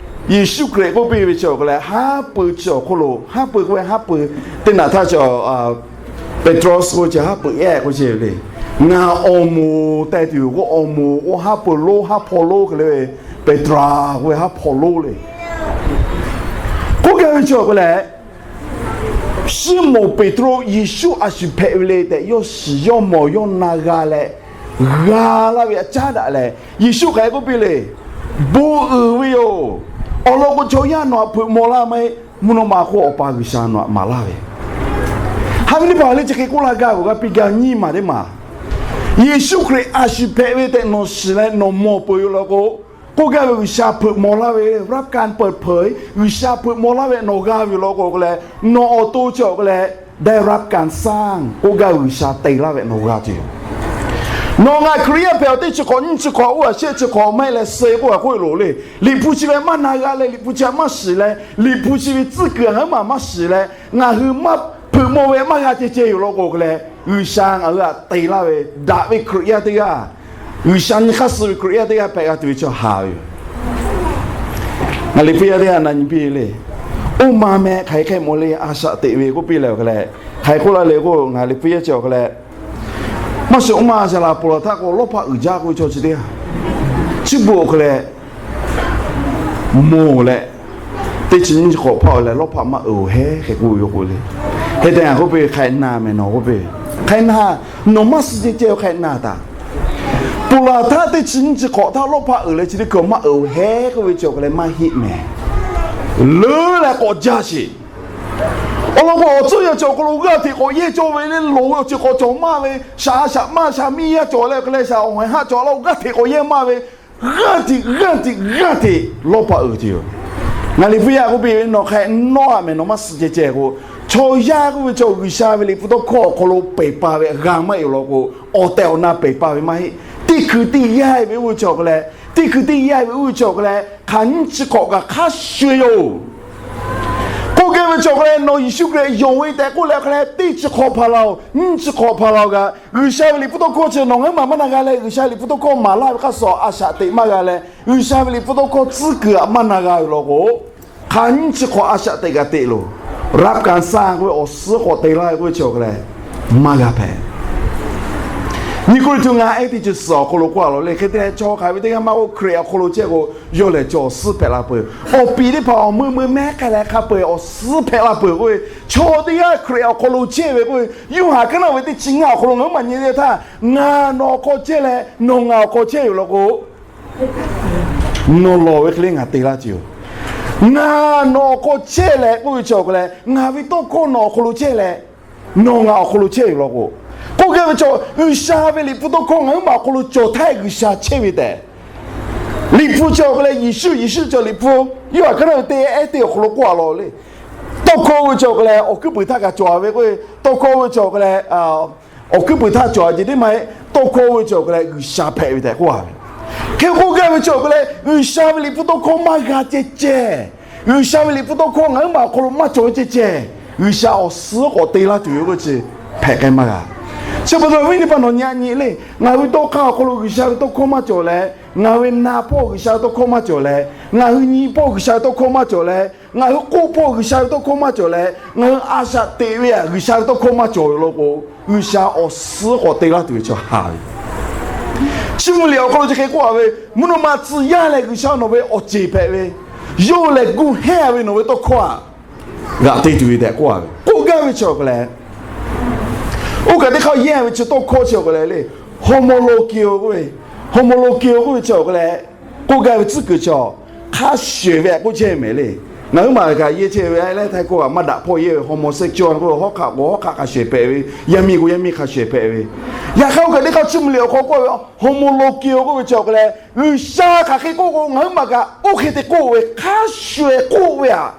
Yeˍsuˆ Hkriꞈ k'oˆ piˇ ve chi awˬ hk'e leh, haˉ pui chi awˬ hk'aw lo, haˉ pui k'oˆ ve haˉ pui teˇ naꞈ htaˇ chi Peˍtruˆ k'oˆ ve chi haˉ pui ehˉ k'oˆ chehˇ ve le. Ngaˬ awˬ moˍ te tuˬ yoˬ k'o, awˬ moˍ k'o haˉ pui lonˉ haˉ hpaw lonˉ hk'e le ve, Peˍtruˆ k'oˆ ve haˉ hpaw lonˉ le. K'oˆ gaˇ ve chi awˬ hk'e leh, Siˉmonˍ Peˍtruˆ Yeˍsuˆ a shu hpehꞈ ve le tehꞈ yawˇ shiˍ yawˇ mawˬ yawˇ na g'a leh, g'a laˇ ve aꞈ caˉ daꞈ leh Yeˍsuˆ hk'aˬ hk'e k'oˆ piˇ le. Bon uiˍ ve yoˬ. Awˬ lawn k'o chaw yaˇ nawˬ aꞈ hpeuꞈ maw laˇ maˇ heˆ. Mvuhˇ naw ma hk'oˆ Awˬ pa G'uiˬsha nawˬ aꞈ maˍ laˇ ve. Haꞈ ve teˇ hpaˍ le chi hk'e k'oˆ laˇ gaˇ ve awˬ g'aˇ piˇ gaˇ nyi maˬ teˇ maˬ. Yeˍsuˆ Hkriꞈ a shu hpehꞈ ve tehꞈ nawˬ shiˍ leh nawˬ mawˬ peuˬ ve law k'o, k'oˆ gaˇ ve G'uiˬsha hpeuꞈ maw laˇ ve, รับการเปิดเผย G'uiˬsha hpeuꞈ maw laˇ ve nawˬ g'a ve law k'o leh, nawˬ awˬ to chi awˬ hk'e leh ได้รับการสร้าง k'oˆ gaˇ ve G'uiˬsha te laˇ ve nawˬ g'a tuˬ yoˬ. Nawˬ ngaˬ Hkriꞈ yaˇ hpehꞈ awˬ teˇ chi hk'awꞈ nyiˇ chi hk'awꞈ oˇ a shehˆ chi hk'awꞈ maˇ heˆ leh suh k'oˆ a k'oˆ ve loˬ le. Liꞈ hpu chi ve maˇ na g'a leh, Liꞈ hpu chi aꞈ maˇ shiˍ leh, Liꞈ hpu chi ve tcuhˉ kuiˬ ngaˬ huiˉ maˬ maˇ shiˍ leh, ngaˬ hui maˇ hpeuꞈ maw ve maˇ g'a ceh ceh yoˬ law k'o hk'e leh, G'uiˬsha ngaˬ hui aꞈ te laˇ ve daꞈ ve Hkriꞈ yaˇ teˇ g'aˇ, G'uiˬsha nyi hk'aˇ suh ve Hkriꞈ yaˇ teˇ g'aˇ hpehꞈ g'a tuˬ ve chi haˍ ve yoˬ. Ngaˬ Liꞈ hpu yaˇ teˇ g'aˇ na nyi piˇ le. Oˇ ma meh hk'aˬ hk'e hk'e mawˬ le a shaꞈ teꞈ ve k'oˆ piˇ leh awˬ hk'e leh, hk'aˬ hk'e k'oˆ laˇ le k'o, ngaˬ Liꞈ hpu yaˇ chi awˬ hk'e leh, maˇ shiˍ oˇ ma shaˍ laꞈ ponˬ laˬ htaˇ k'o lawˇ hpaˆ uiˍ jaˇ k'oˆ ve chaw chi teˇ g'aˇ, chi beuꞈ awˬ hk'e leh, mawˬ leh, teˇ chi nyiˇ chi hk'awꞈ hpaˆ-oˬ leh lawˇ hpaˆ maˇ uiˍ-oˬ hehˉ hk'e k'oˆ ve yoˬ k'o le. Hk'e te ngaˬ k'oˆ piˇ ve hk'aꞈ na mehˍ nawˬ k'oˆ piˇ ve. Hk'aꞈ na, nawˬ maˇ suh ceh ceh-o hk'aꞈ na taꞈ. Ponˬ laˬ htaˇ teˇ chi nyiˇ chi hk'awꞈ htaˇ lawˇ hpaˆ uiˍ leh chi teˇ hkui maˇ uiˍ-oˬ hehˉ k'oˆ ve chi awˬ hk'e leh maˇ heˆ mehˍ. Leuˉ leh k'awꞈ jaˇ sheˍ. Awˬ lawn k'o awˬ tcuhˇ yaˇ chi awˬ hk'aw lo g'aˇ hteꞈ k'awꞈ yehˇ cawˇ ve le, loˍ ve awˬ ceuˬ k'awꞈ cawˬ maˇ ve, shaˍ a shaꞈ maˇ shaˍ miˇ yaˇ cawˬ leh awˬ hk'e leh shaˍ awˬ hawehˬ haˆ cawˬ la-o g'aˇ hteꞈ k'awꞈ yehˇ maˇ ve, g'aˇ hteꞈ g'aˇ hteꞈ g'aˇ hteꞈ lawˇ hpaˆ uiˍ tuˬ yoˬ. Ngaˬ Liꞈ hpu yaˇ k'oˆ piˇ ve, nawˬ hk'aꞈ nawˇ-a mehˍ nawˬ maˇ suh ceh ceh k'o, chaw yaˇ k'oˆ ve chaw G'uiˬsha ve Liꞈ hpu tawˇ hkawˇ awˬ hk'aw lo peˬ pa ve g'a maˇ heˆ law k'o, awˬ tehˬ awˬ na peˬ pa ve maˇ heˆ. Teˇ hkui teˇ yanˇ ve oˇ ve chi awˬ hk'e leh, teˇ hkui teˇ yanˇ ve oˇ ve chi awˬ hk'e leh, hk'aˬ nyiˇ chi hk'awꞈ kaꞈ hk'a shuˍ yoˬ. K'oˆ gaˇ ve chi awˬ hk'e leh, nawˬ Yeˍsuˆ Hkriꞈ yonˍ ve tehꞈ k'oˆ leh awˬ hk'e leh, teˇ chi hk'awꞈ hpaˍ laˬ-oˬ, nyiˇ chi hk'awꞈ hpaˍ laˬ-oˬ kaꞈ, G'uiˬsha ve Liꞈ hpu tawˇ hkawˇ chi nawˬ ngaˬ huiˉ maˬ maˇ na g'a leh, G'uiˬsha ve Liꞈ hpu tawˇ hkawˇ maˍ laˇ ve hk'a shuˍ a shaꞈ teꞈ maˇ g'a leh, G'uiˬsha ve Liꞈ hpu tawˇ hkawˇ tcuhˉ kuiˬ aꞈ maˇ na g'a ve law k'o, hk'aˬ nyiˇ chi hk'awꞈ a shaꞈ teꞈ kaꞈ teꞈ loˬ. รับการสร้าง k'oˆ ve awˬ suhˉ k'awꞈ te laˇ ve k'oˆ ve chi awˬ hk'e leh, maˇ g'a hpehꞈ. Nyi Kawˇrenˍhtuˆ ngaˇ ehˉ teˇ chi suhˍ awˬ hk'aw lo k'oˆ a law le, hk'e te leh chaw hk'aˬ ve teˇ g'aˇ maˇ k'oˆ, Hkriꞈ awˬ hk'aw lo chehˇ k'o, yawˇ lehˬ chaw awˬ suhˉ hpehꞈ la peuˬ. Awˬ piˍ teˇ hpaˍ awˬ mui mui mehˉ k'ai leh hk'a peu-eˬ awˬ suhˉ hpehꞈ la peuˬ k'oˆ ve, chaw teˇ g'aˇ Hkriꞈ awˬ hk'aw lo chehˇ ve k'oˆ ve, Yoˇhanˬ hkanˇ naˆ ve teˇ chi ngaˇ awˬ hk'aw lo ngaˬ huiˉ maˬ nyi teˇ htaˇ, ngaˬ nawˬ awˬ hk'aw chehˇ leh nawˬ ngaˬ awˬ hk'aw chehˇ yoˬ law k'o, nawˬ lawˬ ve hk'e le ngaˬ te laˇ tuˬ yoˬ. Ngaˬ nawˬ awˬ hk'aw chehˇ leh k'oˆ ve chi awˬ hk'e leh, ngaˬ ve tawˇ hkawˇ nawˬ awˬ hk'aw lo chehˇ leh, nawˬ ngaˬ awˬ hk'aw lo chehˇ yoˬ law k'o, k'oˆ gaˇ ve chaw G'uiˬsha ve Liꞈ hpu tawˇ hkawˇ ngaˬ huiˉ maˬ awˬ hk'aw lo cawˬ htaˇ G'uiˬsha chehˇ ve tehꞈ. Liꞈ hpu chi awˬ hk'e leh Yeˍsuˆ, Yeˍsuˆ cawˬ Liꞈ hpu, Yoˇhanˬ hkanˇ naˆ ve teˇ ehˉ teˇ awˬ hk'aw lo k'oˆ a law le. Tawˇ hkawˇ oˇ ve chi awˬ hk'e leh awˬ hkuiˉ puiˍ htaˇ kaꞈ cawˬ ve k'oˆ ve, tawˇ hkawˇ oˇ ve chi awˬ hk'e leh awˬ hkuiˉ puiˍ htaˇ cawˬ a ce teˇ maˇ heˆ. Tawˇ hkawˇ oˇ ve chi awˬ hk'e leh G'uiˬsha hpehꞈ ve tehꞈ k'oˆ a ve. Hk'e k'oˆ gaˇ ve chi awˬ hk'e leh G'uiˬsha ve Liꞈ hpu tawˇ hkawˇ maˇ g'a ceh ceh, G'uiˬsha ve Liꞈ hpu tawˇ hkawˇ ngaˬ huiˉ maˬ awˬ hk'aw lo maˇ cawˬ ceh ceh, G'uiˬsha awˬ suhˉ k'awꞈ te laˇ tuˬ ve k'oˆ ve chi hpehꞈ k'ai maˇ g'a. Chi pa taw, viˉ nyi pa nawˬ nyi a nyi le, ngaˬ hui ve tawˇ hkawˇ awˬ hk'aw lo G'uiˬsha ve tawˇ hkawˇ maˇ cawˬ leh, ngaˬ hui ve na hpawˇ G'uiˬsha ve tawˇ hkawˇ maˇ cawˬ leh, ngaˬ hui nyi hpawˇ G'uiˬsha ve tawˇ hkawˇ maˇ cawˬ leh, ngaˬ hui k'oˆ hpawˇ G'uiˬsha ve tawˇ hkawˇ maˇ cawˬ leh, ngaˬ hui a shaꞈ teꞈ ve a G'uiˬsha ve tawˇ hkawˇ maˇ cawˬ ve law k'o, G'uiˬsha awˬ suhˉ k'awꞈ te laˇ tuˬ ve chi haˍ ve. Chiˇ mvuh liꞈ awˬ hk'aw lo chi hk'e k'oˆ a ve, Mvuhˇ naw ma tcuh yaˇ leh G'uiˬsha nawˬ ve awˬ ceˬ hpehꞈ ve, yawˇ lehˬ gu hehˇ ve nawˬ ve tawˇ hkawˇ aꞈ g'aꞈ te tuˬ ve tehꞈ k'oˆ a ve. K'oˆ gaˇ ve chi awˬ hk'aw leh, oˇ kaꞈ teˇ hk'aˇ yehˇ ve chi tawˇ hkawˇ chi awˬ hk'aw leh le, homologeo k'oˆ ve, homologeo k'oˆ ve chi awˬ hk'aw leh, k'oˆ gaˇ ve tcuhˉ kuiˬ chi, hk'a shuˍ ve htaꞈ k'oˆ chehˇ mehˍ le. Ngaˬ huiˉ maˬ kaꞈ yehˇ chehˇ ve, a lehˬ Htaiˇ hkawˇ kaꞈ maˇ daꞈ hpawˇ yehˇ ve, homosexual k'oˆ ve, hawˉ hk'aˆ k'o hawˉ hk'aˆ hk'a shuˍ hpehꞈ ve, yaˇ miˇ k'o yaˇ miˇ hk'a shuˍ hpehꞈ ve. Yaꞈ hk'aˇ oˇ kaꞈ teˇ hk'aˇ chiˇ mvuh liꞈ awˬ hk'aw k'oˆ ve, homologeo k'oˆ ve chi awˬ hk'aw leh, G'uiˬsha hk'aˬ hk'e k'oˆ k'o ngaˬ huiˉ maˬ kaꞈ oˇ hk'e te k'oˆ ve, hk'a shuˍ k'oˆ ve aꞈ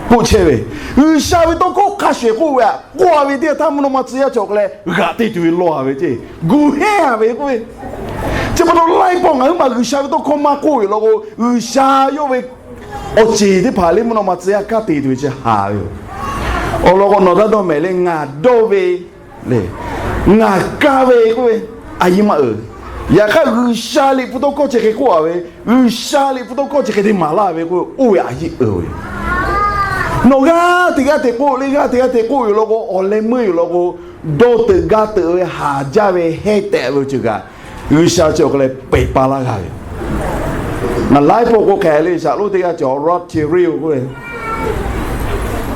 k'oˆ chehˇ ve. G'uiˬsha ve tawˇ hkawˇ hk'a shuˍ k'oˆ ve aꞈ k'oˆ a ve teˇ yanˇ htaˇ, mvuhˇ naw ma tcuh yaˇ chi awˬ hk'aw leh g'aꞈ te tuˬ ve law a ve ceˇ, gu hehˇ a ve k'oˆ ve. Chi pa taw laiˉ pawˆ ngaˬ huiˉ maˬ G'uiˬsha ve tawˇ hkawˇ maˇ k'oˆ ve law k'o, G'uiˬsha yawˇ ve awˬ ceˬ teˇ hpaˍ le mvuhˇ naw ma tcuh yaˇ kanˉ te tuˬ ve chi haˍ ve yoˬ. Awˬ lawn k'o, nawˬ taˇ dawˇ mehˍ le, ngaˬ dawˇ ve le, ngaˬ kaˇ ve k'oˆ ve, a yiˇ maˇ uiˍ. Yaꞈ hk'aˇ G'uiˬsha liꞈ hpu tawˇ hkawˇ chi hk'e k'oˆ a ve, G'uiˬsha liꞈ hpu tawˇ hkawˇ chi hk'e te maˍ laˇ ve k'oˆ ve, oˇ ve a yiˇ uiˍ ve. Nawˬ g'aˇ teꞈ g'aˇ teꞈ k'oˆ le, g'aˇ teꞈ g'aˇ teꞈ k'oˆ yoˬ law k'o, awˬ leh meuˇ yoˬ law k'o, dawˇ teuꞈ gaˇ teuꞈ ve haˍ jaˇ ve hehˉ tehꞈ ve ceuˬ kaꞈ, G'uiˬsha chi awˬ hk'aw leh peꞈ pa laˇ g'a ve. Ngaˬ laiˉ pawˆ k'o hk'e le, shaˍlonˍ teˇ g'aˇ cawˬ Rod Theriot k'oˆ ve,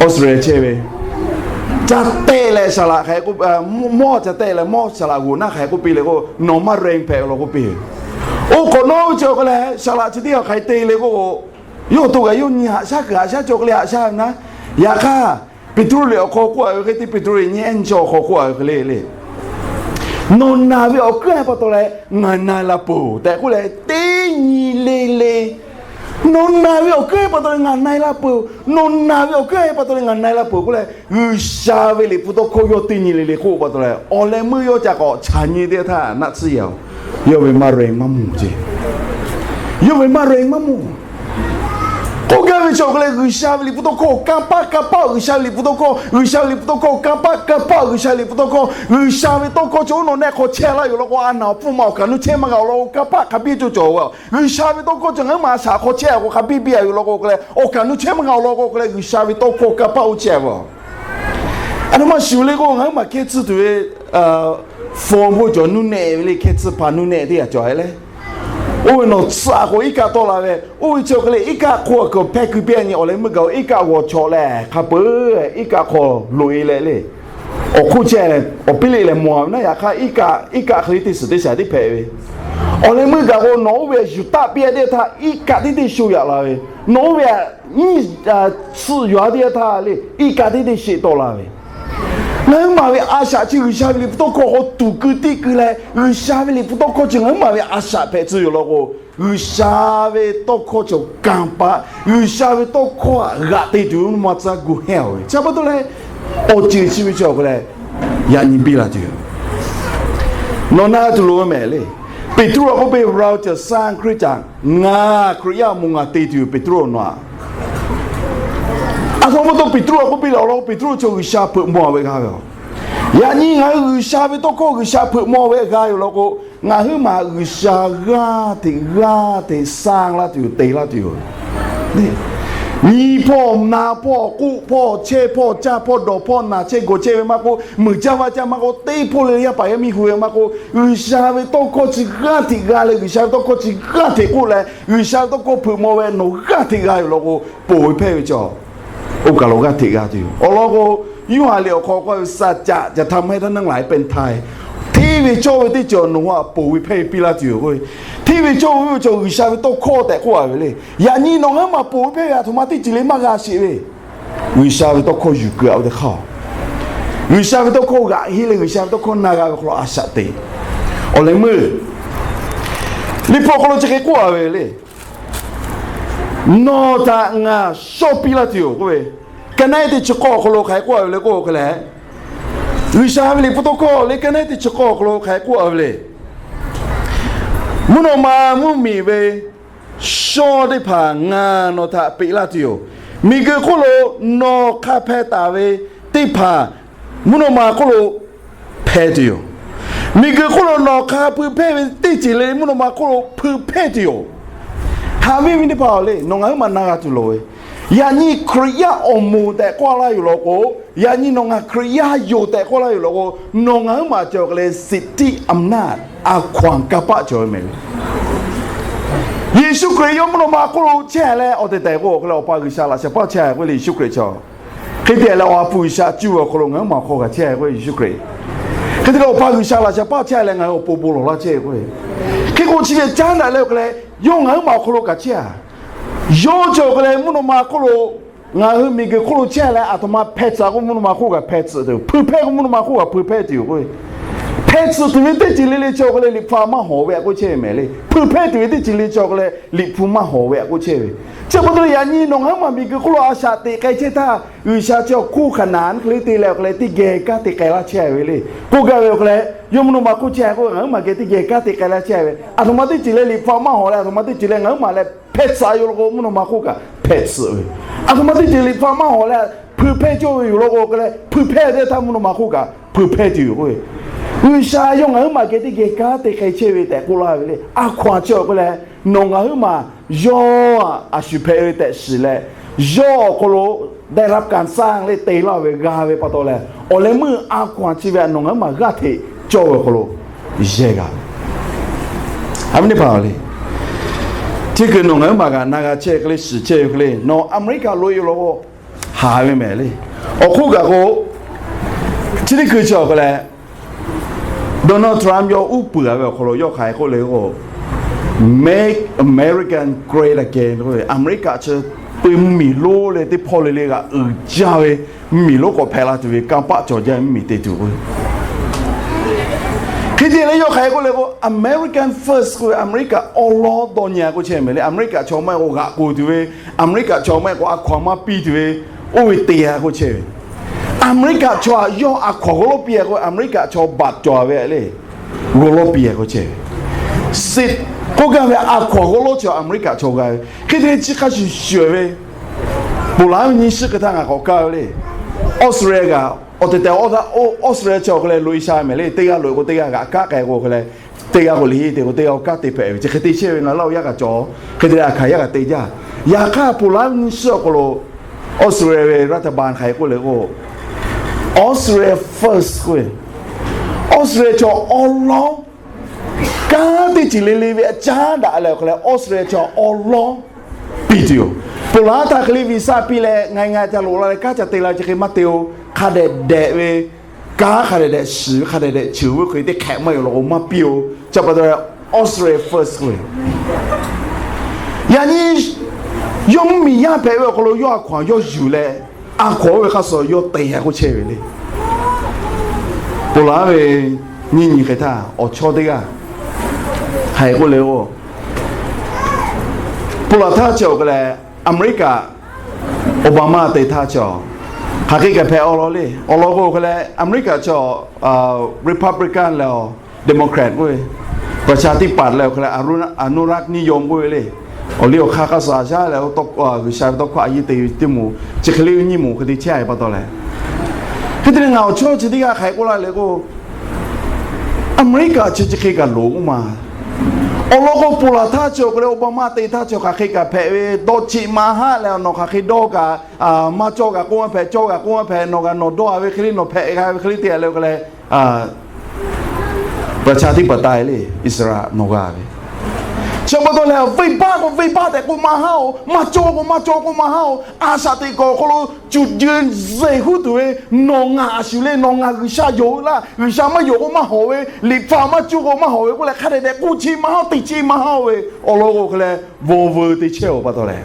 Australia chehˇ ve, ca tehˆ leh saˍ laꞈ hk'a k'oˆ, mawˇ ca tehˆ leh mawˇ saˍ laꞈ g'oˬ naˉ hk'a k'oˆ piˇ le k'o, nawˬ maˇ reng hpehꞈ law k'oˆ piˇ ve. Oˇ hk'awꞈ nawˉ chi awˬ hk'aw leh saˍ laꞈ chi teˇ g'aˇ hk'a te le k'o, yawˇ to kaꞈ yawˇ nyi haꞈ shaˉ kuiˬ haꞈ shaˉ chi awˬ hk'aw leh haꞈ shaˉ ve naˉ. Yaꞈ hk'aˇ Peˍtruˆ liꞈ awˬ hk'aw k'oˆ a ve hk'e, teˇ Peˍtruˆ liꞈ nyi ehˉ nyi chi awˬ hk'aw k'oˆ a ve hk'e le le, nawˬ naˬ ve awˬ hk'aˇ pa taw leh ngaˬ na la peuˬ tehꞈ k'oˆ leh teˇ nyi le le. Nawˬ naˬ ve awˬ hk'aˇ pa taw leh ngaˬ na la peuˬ. Nawˬ naˬ ve awˬ hk'aˇ pa taw leh ngaˬ na la peuˬ k'oˆ leh, G'uiˬsha ve liꞈ hpu tawˇ hkawˇ yawˇ teˇ nyi le le k'oˆ pa taw leh, awˬ leh meuˇ yawˇ ca k'awꞈ chaꞈ nyi teˇ htaˇ naˆ tsuhˇ yaꞈ-oˬ. Yawˇ ve maˇ reng maˇ mawˬ ceˇ. Yawˇ ve maˇ reng maˇ mawˬ. K'oˆ gaˇ ve chi awˬ hk'aw leh G'uiˬsha ve liꞈ hpu tawˇ hkawˇ kanˇ paˆ kanˇ paˆ, G'uiˬsha ve liꞈ hpu tawˇ hkawˇ, G'uiˬsha ve liꞈ hpu tawˇ hkawˇ kanˇ paˆ kanˇ paˆ, G'uiˬsha ve liꞈ hpu tawˇ hkawˇ, G'uiˬsha ve tawˇ hkawˇ chi oˇ nawˬ nehˆ hk'aw chehˇ laˇ yoˬ law k'o, a naˍ awˬ hpfuhˇ ma awˬ kaꞈ nu chehˇ maˇ g'a awˬ lawn k'o, kanˇ paˆ hk'a biˇ cawˬ cawˬ ve. G'uiˬsha ve tawˇ hkawˇ chi ngaˬ huiˉ maˬ a shaꞈ hk'aw chehˇ a k'o hk'a biˇ biˇ a yoˬ law k'o, awˬ kaꞈ nu chehˇ maˇ g'a awˬ lawn k'o, G'uiˬsha ve tawˇ hkawˇ kanˇ paˆ oˇ chehˇ a ve. A htoꞈ ma shuˍ le k'o, ngaˬ huiˉ maˬ hkehˇ tcuhˇ tuˬ ve phone hpawˇ cawˬ nuˇ nehˆ ve le, hkehˇ tcuhˇ hpaˍ nuˇ nehˆ teˇ g'aˇ cawˬ a leh, oˇ ve nawˬ tsuhꞈ a k'o iˉ kaˆ tawˆ la ve, oˇ ve chi awˬ hk'aw leh iˉ kaˆ hk'oˆ a kuiˬ hpehˇ kui piˇ a nyi awˬ leh meuˇ gaˬ-oˬ, iˉ kaˆ g'awˬ chawꞈ leh hk'a peuˬ iˉ kaˆ hk'aw loꞈ e leh le, awˬ hk'oˆ chehˇ leh awˬ piˇ le leh mawˬ a ve naˉ. Yaꞈ hk'aˇ iˉ kaˆ iˉ kaˆ hk'e le teˇ suhˍ teˇ shaˍ tiˉ hpehꞈ ve, awˬ leh meuˇ gaˬ k'o nawˬ oˇ ve yuˬ taˆ piˇ a teˇ htaˇ iˉ kaˆ teˇ teˇ sho yaꞈ la ve, nawˬ oˇ ve nyiˇ tsuhꞈ yuˬ a teˇ htaˇ le iˉ kaˆ teˇ teˇ sheˆ tawˆ la ve. Ngaˬ huiˉ maˬ ve a shaꞈ chi G'uiˬsha ve liꞈ hpu tawˇ hkawˇ k'awꞈ tuˬ keu tiˇ keu leh, G'uiˬsha ve liꞈ hpu tawˇ hkawˇ chi ngaˬ huiˉ maˬ ve a shaꞈ hpehꞈ tcuh yoˬ law k'o, G'uiˬsha ve tawˇ hkawˇ cawˬ kanˇ paˆ, G'uiˬsha ve tawˇ hkawˇ aꞈ g'aꞈ te tuˬ ve mvuhˇ naw ma tcuh gu hehˇ a ve. Chi pa taw leh, awˬ ceuˬ chi ve chi awˬ hk'aw leh yaꞈ nyi biˇ la tuˬ. Nawˬ na tuˬ loˍ ve mehˍ le. Peˍtruˆ a k'oˆ piˇ, เราจะสร้างคริสตจักร, ngaˬ Hkriꞈ yaˇ awˬ moˍ ngaˬ te tuˬ yoˬ Peˍtruˆ nawˬ aꞈ. A htoꞈ ma pa taw Peˍtruˆ a k'oˆ piˇ le awˬ lawn k'o, Peˍtruˆ chi G'uiˬsha hpeuꞈ maw ve g'a ve a. Yaꞈ nyi ngaˬ hui G'uiˬsha ve tawˇ hkawˇ G'uiˬsha hpeuꞈ maw ve g'a yoˬ law k'o, ngaˬ huiˉ maˬ G'uiˬsha g'aˇ hteꞈ g'aˇ hteꞈ สร้าง laˇ tuˬ yoˬ, te laˇ tuˬ yoˬ. Nyi hpawˇ, na hpawˇ, k'oˆ hpawˇ, chehˇ hpawˇ, caˇ hpawˇ, dawˬ hpawˇ, naˬ chehˇ gawˬ chehˇ ve maˇ k'oˆ, muiˬ caˇ vaˇ caˇ maˇ k'oˆ, teˇ hpawˇ le yaˇ paˍ yaˇ miˇ hu ve maˇ k'oˆ, G'uiˬsha ve tawˇ hkawˇ chi g'aˇ hteꞈ g'a leh, G'uiˬsha ve tawˇ hkawˇ chi g'aˇ hteꞈ k'oˆ leh, G'uiˬsha ve tawˇ hkawˇ hpeuꞈ maw ve nawˬ g'aˇ hteꞈ g'a yoˬ law k'o, ponˬ ve hpehˇ ve cawˬ. Oˇ kaˬ lo g'aˇ hteꞈ g'a tuˬ yoˬ. Awˬ lawn k'o, Yoˇhanˬ liꞈ awˬ hk'aw k'oˆ ve สัจจะจะทำให้ท่านทั้งหลายเป็นไทย, hteˇ ve cawˇ ve teˇ ceuˬ nawˬ hui aꞈ ponˬ ve hpehˇ ve piˇ laˇ tuˬ yoˬ k'oˆ ve. Hteˇ ve cawˇ ve cawˬ G'uiˬsha ve tawˇ hkawˇ tehꞈ k'oˆ a ve le. Yaꞈ nyi nawˬ ngaˬ huiˉ maˬ ponˬ ve hpehˇ ve a htoꞈ ma teˇ ceuˬ le maˇ g'a sheˍ ve. G'uiˬsha ve tawˇ hkawˇ yuˬ keu a ve teˇ hk'aˇ, G'uiˬsha ve tawˇ hkawˇ g'aꞈ heˆ leh G'uiˬsha ve tawˇ hkawˇ na g'a ve hk'aw lo a shaꞈ teꞈ. Awˬ leh meuˇ Liꞈ hpu awˬ hk'aw lo chi hk'e k'oˆ a ve le. Nawˬ htaꞈ ngaˬ shawˇ piˇ laˇ tuˬ yoˬ k'oˆ ve, ka naˉ teˇ chi k'awˇ awˬ hk'aw lo hk'aˬ hk'e k'oˆ a ve le k'oˆ hk'e leh, G'uiˬsha ve liꞈ hpu tawˇ hkawˇ le ka naˉ teˇ chi k'awˇ awˬ hk'aw lo hk'aˬ hk'e k'oˆ a ve le. Mvuhˇ naw ma mvuhˇmiˬ ve shawˇ teˇ hpaˍ ngaˬ nawˬ htaꞈ peꞈ laˇ tuˬ yoˬ. Miˬguiˬ hk'oˆ lo nawˬ hk'a hpeh taˍ ve teˇ hpaˍ mvuhˇ naw ma hk'oˆ lo hpeh tuˬ yoˬ. Miˬguiˬ hk'oˆ lo nawˬ hk'a hpui hpehˇ ve teˇ ceuˬ le le mvuhˇ naw ma hk'oˆ lo hpui hpehˇ tuˬ yoˬ. Haꞈ ve viˉ teˇ hpaˍ-oˬ le, nawˬ ngaˬ huiˉ maˬ na g'a tuˬ loˍ ve, yaꞈ nyi Hkriꞈ yaˇ awˬ moˍ tehꞈ k'oˆ laˇ yoˬ law k'o, yaꞈ nyi nawˬ ngaˬ Hkriꞈ yaˇ yoˬ tehꞈ k'oˆ laˇ yoˬ law k'o, nawˬ ngaˬ huiˉ maˬ cawˬ hk'e leh สิทธิอำนาจ a hkaw-anˬ kanˇ paˆ cawˬ ve mehˍ ve. Yeˍsuˆ Hkriꞈ yawˇ mvuhˇ naw ma hk'oˆ lo chehˇ leh awˬ tehˬ tehˬ k'o, awˬ hk'e leh Awˬ pa G'uiˬsha laꞈ shehˍ hpaˇ chehˇ k'oˆ ve le Yeˍsuˆ Hkriꞈ chaw. Hk'e te leh Awˬ ha hpu G'uiˬsha cuˇ ve awˬ hk'aw lo ngaˬ huiˉ maˬ hk'aw kaꞈ chehˇ k'oˆ ve Yeˍsuˆ Hkriꞈ. Hk'e te leh Awˬ pa G'uiˬsha laꞈ shehˍ hpaˇ chehˇ leh ngaˬ hui awˬ pon bon lawˬ laˇ chehˇ k'oˆ ve. Hk'e k'o chi ve caˉ daꞈ leh awˬ hk'e leh yawˇ ngaˬ huiˉ maˬ awˬ hk'aw lo kaꞈ chehˇ a. Yawˇ cawˬ hk'e leh mvuhˇ naw ma hk'oˆ lo ngaˬ hui miˬguiˬ hk'oˆ lo chehˇ leh aˬ htoꞈ ma hpeh tcuhꞈ k'oˆ mvuhˇ naw ma hk'oˆ kaꞈ hpeh tcuhꞈ tuˬ, hpui hpehˇ k'oˆ mvuhˇ naw ma hk'oˆ kaꞈ hpui hpehˇ tuˬ yoˬ k'o, hpeh tcuhꞈ tuˬ ve teˇ ceuˬ le le cawˬ hk'e leh Liꞈ hpu maˇ hawˍ ve htaꞈ k'oˆ chehˇ ve mehˍ le. Hpui hpehˇ tuˬ ve teˇ ceuˬ le cawˬ hk'e leh Liꞈ hpu maˇ hawˍ ve htaꞈ k'oˆ chehˇ ve. Chi pa taw leh yaꞈ nyi nawˬ ngaˬ huiˉ maˬ miˬguiˬ hk'oˆ lo a shaꞈ teꞈ k'ai chehˇ htaˇ, G'uiˬsha chi awˬ hk'oˆ hkaˍnanˍ hk'e le te leh awˬ hk'e leh teˇ geh kanˉ te k'ai laˇ chehˇ ve le. K'oˆ gaˇ ve awˬ hk'e leh yawˇ mvuhˇ naw ma hk'oˆ chehˇ k'o ngaˬ huiˉ maˬ geh teˇ geh kanˉ te k'ai laˇ chehˇ ve. Aˬ htoꞈ ma teˇ ceuˬ leh Liꞈ hpu maˇ hawˍ leh aˬ htoꞈ ma teˇ ceuˬ leh ngaˬ huiˉ maˬ leh hpeh tcuhꞈ yoˬ law k'o mvuhˇ naw ma hk'oˆ kaꞈ hpeh tcuhꞈ ve. Aˬ htoꞈ ma teˇ ceuˬ Liꞈ hpu maˇ hawˍ leh hpui hpehˇ cawˇ ve yoˬ law k'o hk'e leh hpui hpehˇ teˇ htaˇ mvuhˇ naw ma hk'oˆ kaꞈ hpui hpehˇ tuˬ yoˬ k'o, G'uiˬsha yawˇ ngaˬ huiˉ maˬ geh teˇ geh kanˉ te k'ai chehˇ ve tehꞈ k'oˆ laˇ ve le. A hkaw-anˬ chi awˬ hk'e leh nawˬ ngaˬ huiˉ maˬ yawˇ a shu hpehꞈ ve tehꞈ shiˍ leh, yawˇ awˬ hk'aw lo ได้รับการสร้าง le te laˇ ve g'a ve pa taw leh, awˬ leh meuˇ a hkaw-anˬ chi ve htaꞈ nawˬ ngaˬ huiˉ maˬ g'aˇ hteꞈ cawˇ ve awˬ hk'aw lo yehˇ g'a ve. A viˉ teˇ hpaˍ-oˬ le, chi kuiˬ nawˬ ngaˬ huiˉ maˬ kaꞈ na g'a chehˇ hk'e le, shiˍ chehˇ ve hk'e le, nawˬ Aˍmeˍriˆkaꞈ lo e yoˬ law k'o, haˍ ve mehˍ le. Awˬ hk'oˆ kaꞈ k'o, chi teˇ hkui chi awˬ hk'e leh Donald Trump yawˇ uˉ peunˍ a ve awˬ hk'aw lo yawˇ hk'aˬ hk'e k'oˆ le k'o, Make America Great Again k'oˆ ve, Aˍmeˍriˆkaꞈ chi peu mvuhˇmiˬ lonˉ leh teˇ hpawˇ le le g'aꞈ uiˍ jaˇ ve mvuhˇmiˬ lonˉ k'awꞈ hpehꞈ la tuˬ ve kanˇ paˆ cawˬ jaˇ ve mvuhˇmiˬ te tuˬ k'o, hk'e te leh yawˇ hk'aˬ hk'e k'oˆ le k'o, American First k'oˆ ve, Aˍmeˍriˆkaꞈ awˉ lawˉ dawˇ nyi a k'oˆ chehˇ mehˍ le. Aˍmeˍriˆkaꞈ chaw maˇ heˆ k'o g'aꞈ k'oˬ tuˬ ve, Aˍmeˍriˆkaꞈ chaw maˇ heˆ k'o a hkaw-anˬ maˇ piˇ tuˬ ve, oˇ ve te a k'oˆ chehˇ ve. Aˍmeˍriˆkaꞈ chaw htaꞈ yawˇ a hkaw-anˬ g'awˇ lawˇ piˇ a k'o, Aˍmeˍriˆkaꞈ chaw baꞈ cawˬ ve le, g'awˇ lawˇ piˇ a k'oˆ chehˇ ve. State k'oˆ gaˇ ve a hkaw-anˬ g'awˇ lawˇ chi Aˍmeˍriˆkaꞈ chaw g'a ve. Hk'e te leh chi hk'a shuˍ shuˍ ve, ponˬ laˬ ve nyi shiˉ hk'e htaˇ ngaˬ k'awꞈ kaˇ ve le. Australia kaꞈ awˬ tehˬ tehˬ awˉ htaˇ, Australia chi awˬ hk'e leh lo e sha mehˍ le. Teˇ g'aˇ lo e k'o teˇ g'aˇ g'aꞈ kaˉ k'ai k'o hk'e leh, teˇ g'aˇ k'o le te k'o teˇ g'aˇ k'o kanˉ te hpehꞈ ve. Chi hk'e te chehˇ ve ngaˬ laˇ o yaˇ kaꞈ cawˬ, hk'e te leh a hkanˍ yaˇ kaꞈ te jaˇ. Yaꞈ hk'aˇ ponˬ laˬ ve nyi shiˉ awˬ hk'aw lo Australia ve รัฐบาล hk'aˬ hk'e k'oˆ le k'o, Australia First k'oˆ ve, Australia chaw awˉ lawˉ kanˉ teˇ ceuˬ le le ve a caˉ daꞈ leh awˬ hk'e leh Australia chaw awˉ lawˉ piˇ tuˬ yoˬ. Ponˬ laˬ htaˇ hk'e le visa piˇ leh ngaˬ ngaˬ ca loꞈ la leh kanˉ ca te la ve chi hk'e maˇ te-o. Hk'a dehꞈ dehꞈ ve kanˉ hk'a dehꞈ dehꞈ shiˍ ve, hk'a dehꞈ dehꞈ cheuˬ ve hk'e teˇ hk'ehꞈ maˇ yoˬ law k'o maˇ piˇ-o. Chi pa taw leh Australia First k'oˆ ve, yaꞈ nyi yawˇ mvuhˇmiˬ yaˇ hpehꞈ ve awˬ hk'aw lo yawˇ a hkaw-anˬ yawˇ yuˬ leh, a hkaw-anˬ oˇ ve hk'a shuˍ yawˇ te a k'oˆ chehˇ ve le. Ponˬ laˬ ve nyiˇ nyi hk'e htaˇ awˬ chawˇ teˇ g'aˇ hk'aˬ hk'e k'oˆ le k'o, ponˬ laˬ htaˇ chi awˬ hk'e leh Aˍmeˍriˆkaꞈ Obama te htaˇ chi hk'aˬ hk'e kaꞈ hpehꞈ awˬ lawn le. Awˬ lawn k'o hk'e leh Aˍmeˍriˆkaꞈ chi Republican leh Democrat k'oˆ ve, ประชาธิปัตย์ leh awˬ hk'e leh อนุรักษ์นิยม k'oˆ ve le. Awˬ liˇ awˬ hk'aˇ hk'a shuˍ a shaˉ leh G'uiˬsha ve tawˇ hkawˇ a yiˇ te ve teˇ moˍ chi hk'e le nyiˇ moˍ hk'e te chehˇ ve pa taw leh, hk'e te leh ngaˬ awˬ chawˇ chi teˇ g'aˇ hk'aˬ hk'e k'oˆ laˇ le k'o, Aˍmeˍriˆkaꞈ chi chi hk'e kaꞈ loˍ k'oˆ ma. Awˬ lawn k'o ponˬ laˬ htaˇ chi awˬ hk'e leh Obama te htaˇ chi hk'aˬ hk'e kaꞈ hpehꞈ ve dawˇ cheˆ ma haˆ leh nawˬ hk'aˬ hk'e dawˇ kaꞈ maˇ cawˇ kaꞈ k'oˆ maˇ hpehꞈ, cawˇ kaꞈ k'oˆ maˇ hpehꞈ, nawˬ kaꞈ nawˬ dawˇ a ve hk'e le nawˬ hpehꞈ g'a ve hk'e le te a le k'o leh ประชาธิปไตย le, Iˉsaˍreˍlaˆ nawˬ g'a ve. Chi pa taw leh venˇbaˆ k'o venˇbaˆ tehꞈ k'oˆ maˇ haˉ-oˬ, maˇ cawˇ k'o maˇ cawˇ k'oˆ maˇ haˉ-oˬ, a shaꞈ teꞈ kuiˬ awˬ hk'aw lo cuˬ jeuˬ zeˬ huˉ tuˬ ve nawˬ ngaˬ a shuˍ le nawˬ ngaˬ G'uiˬsha yonˍ laˇ, G'uiˬsha maˇ yonˍ k'o maˇ hawˍ ve, Liꞈ hpu maˇ cuˇ k'o maˇ hawˍ ve k'oˆ leh hk'a dehꞈ dehꞈ k'oˆ cheˆ maˇ haˉ-oˬ, te cheˆ maˇ haˉ-oˬ ve awˬ lawn k'o hk'e leh veuˬ veuˬ te chehˇ-oˬ pa taw leh,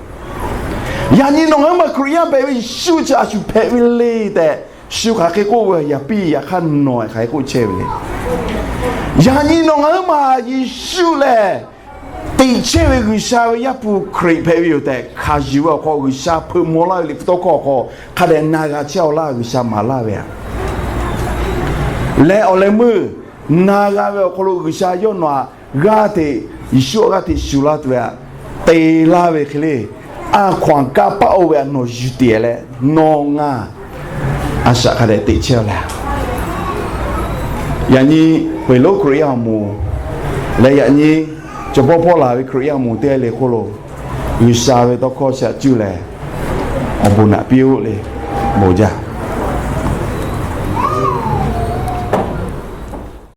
yaꞈ nyi nawˬ ngaˬ huiˉ maˬ Hkriꞈ yaˇ hpehꞈ ve Yeˍsuˆ chi a shu hpehꞈ ve le tehꞈ shu hk'aˬ hk'e k'oˆ ve yaꞈ piˇ yaꞈ hk'aˇ nawˬ hk'aˬ hk'e k'oˆ chehˇ ve le. Yaꞈ nyi nawˬ ngaˬ huiˉ maˬ Yeˍsuˆ lehˬ teꞈ chehˇ ve G'uiˬsha ve Yaˇ hpu Hkriꞈ hpehꞈ ve yoˬ tehꞈ hkanˍ yuˬ ve awˬ hk'aw G'uiˬsha hpeuꞈ maw laˇ ve Liꞈ hpu tawˇ hkawˇ awˬ hk'aw hk'a dehꞈ na g'a chehˇ-aw laˇ, G'uiˬsha maˍ laˇ ve aꞈ leh awˬ leh meuˇ na g'a ve awˬ hk'aw lo G'uiˬsha yawˇ nawˬ aꞈ g'aˇ hteꞈ, Yeˍsuˆ awˬ g'aˇ hteꞈ shuˍ la tuˬ ve aꞈ te laˇ ve hk'e le, a hkaw-anˬ kanˇ paˆ oˇ ve aꞈ nawˬ yuˬ tiˍ leh nawˬ ngaˬ a shaꞈ hk'a dehꞈ teꞈ chehˇ-aw laˇ. Yaꞈ nyi Hkriꞈ lonˉ Hkriꞈ yaˇ awˬ moˍ leh yaꞈ nyi cawˬ pawˆ pawˆ laˬ ve Hkriꞈ yaˇ awˬ moˍ teˇ g'aˇ le hk'oˆ lo, G'uiˬsha ve tawˇ hkawˇ shaꞈ cuˇ leh awˬ bon naꞈ piˇ-oˆ le. Bon jaˇ.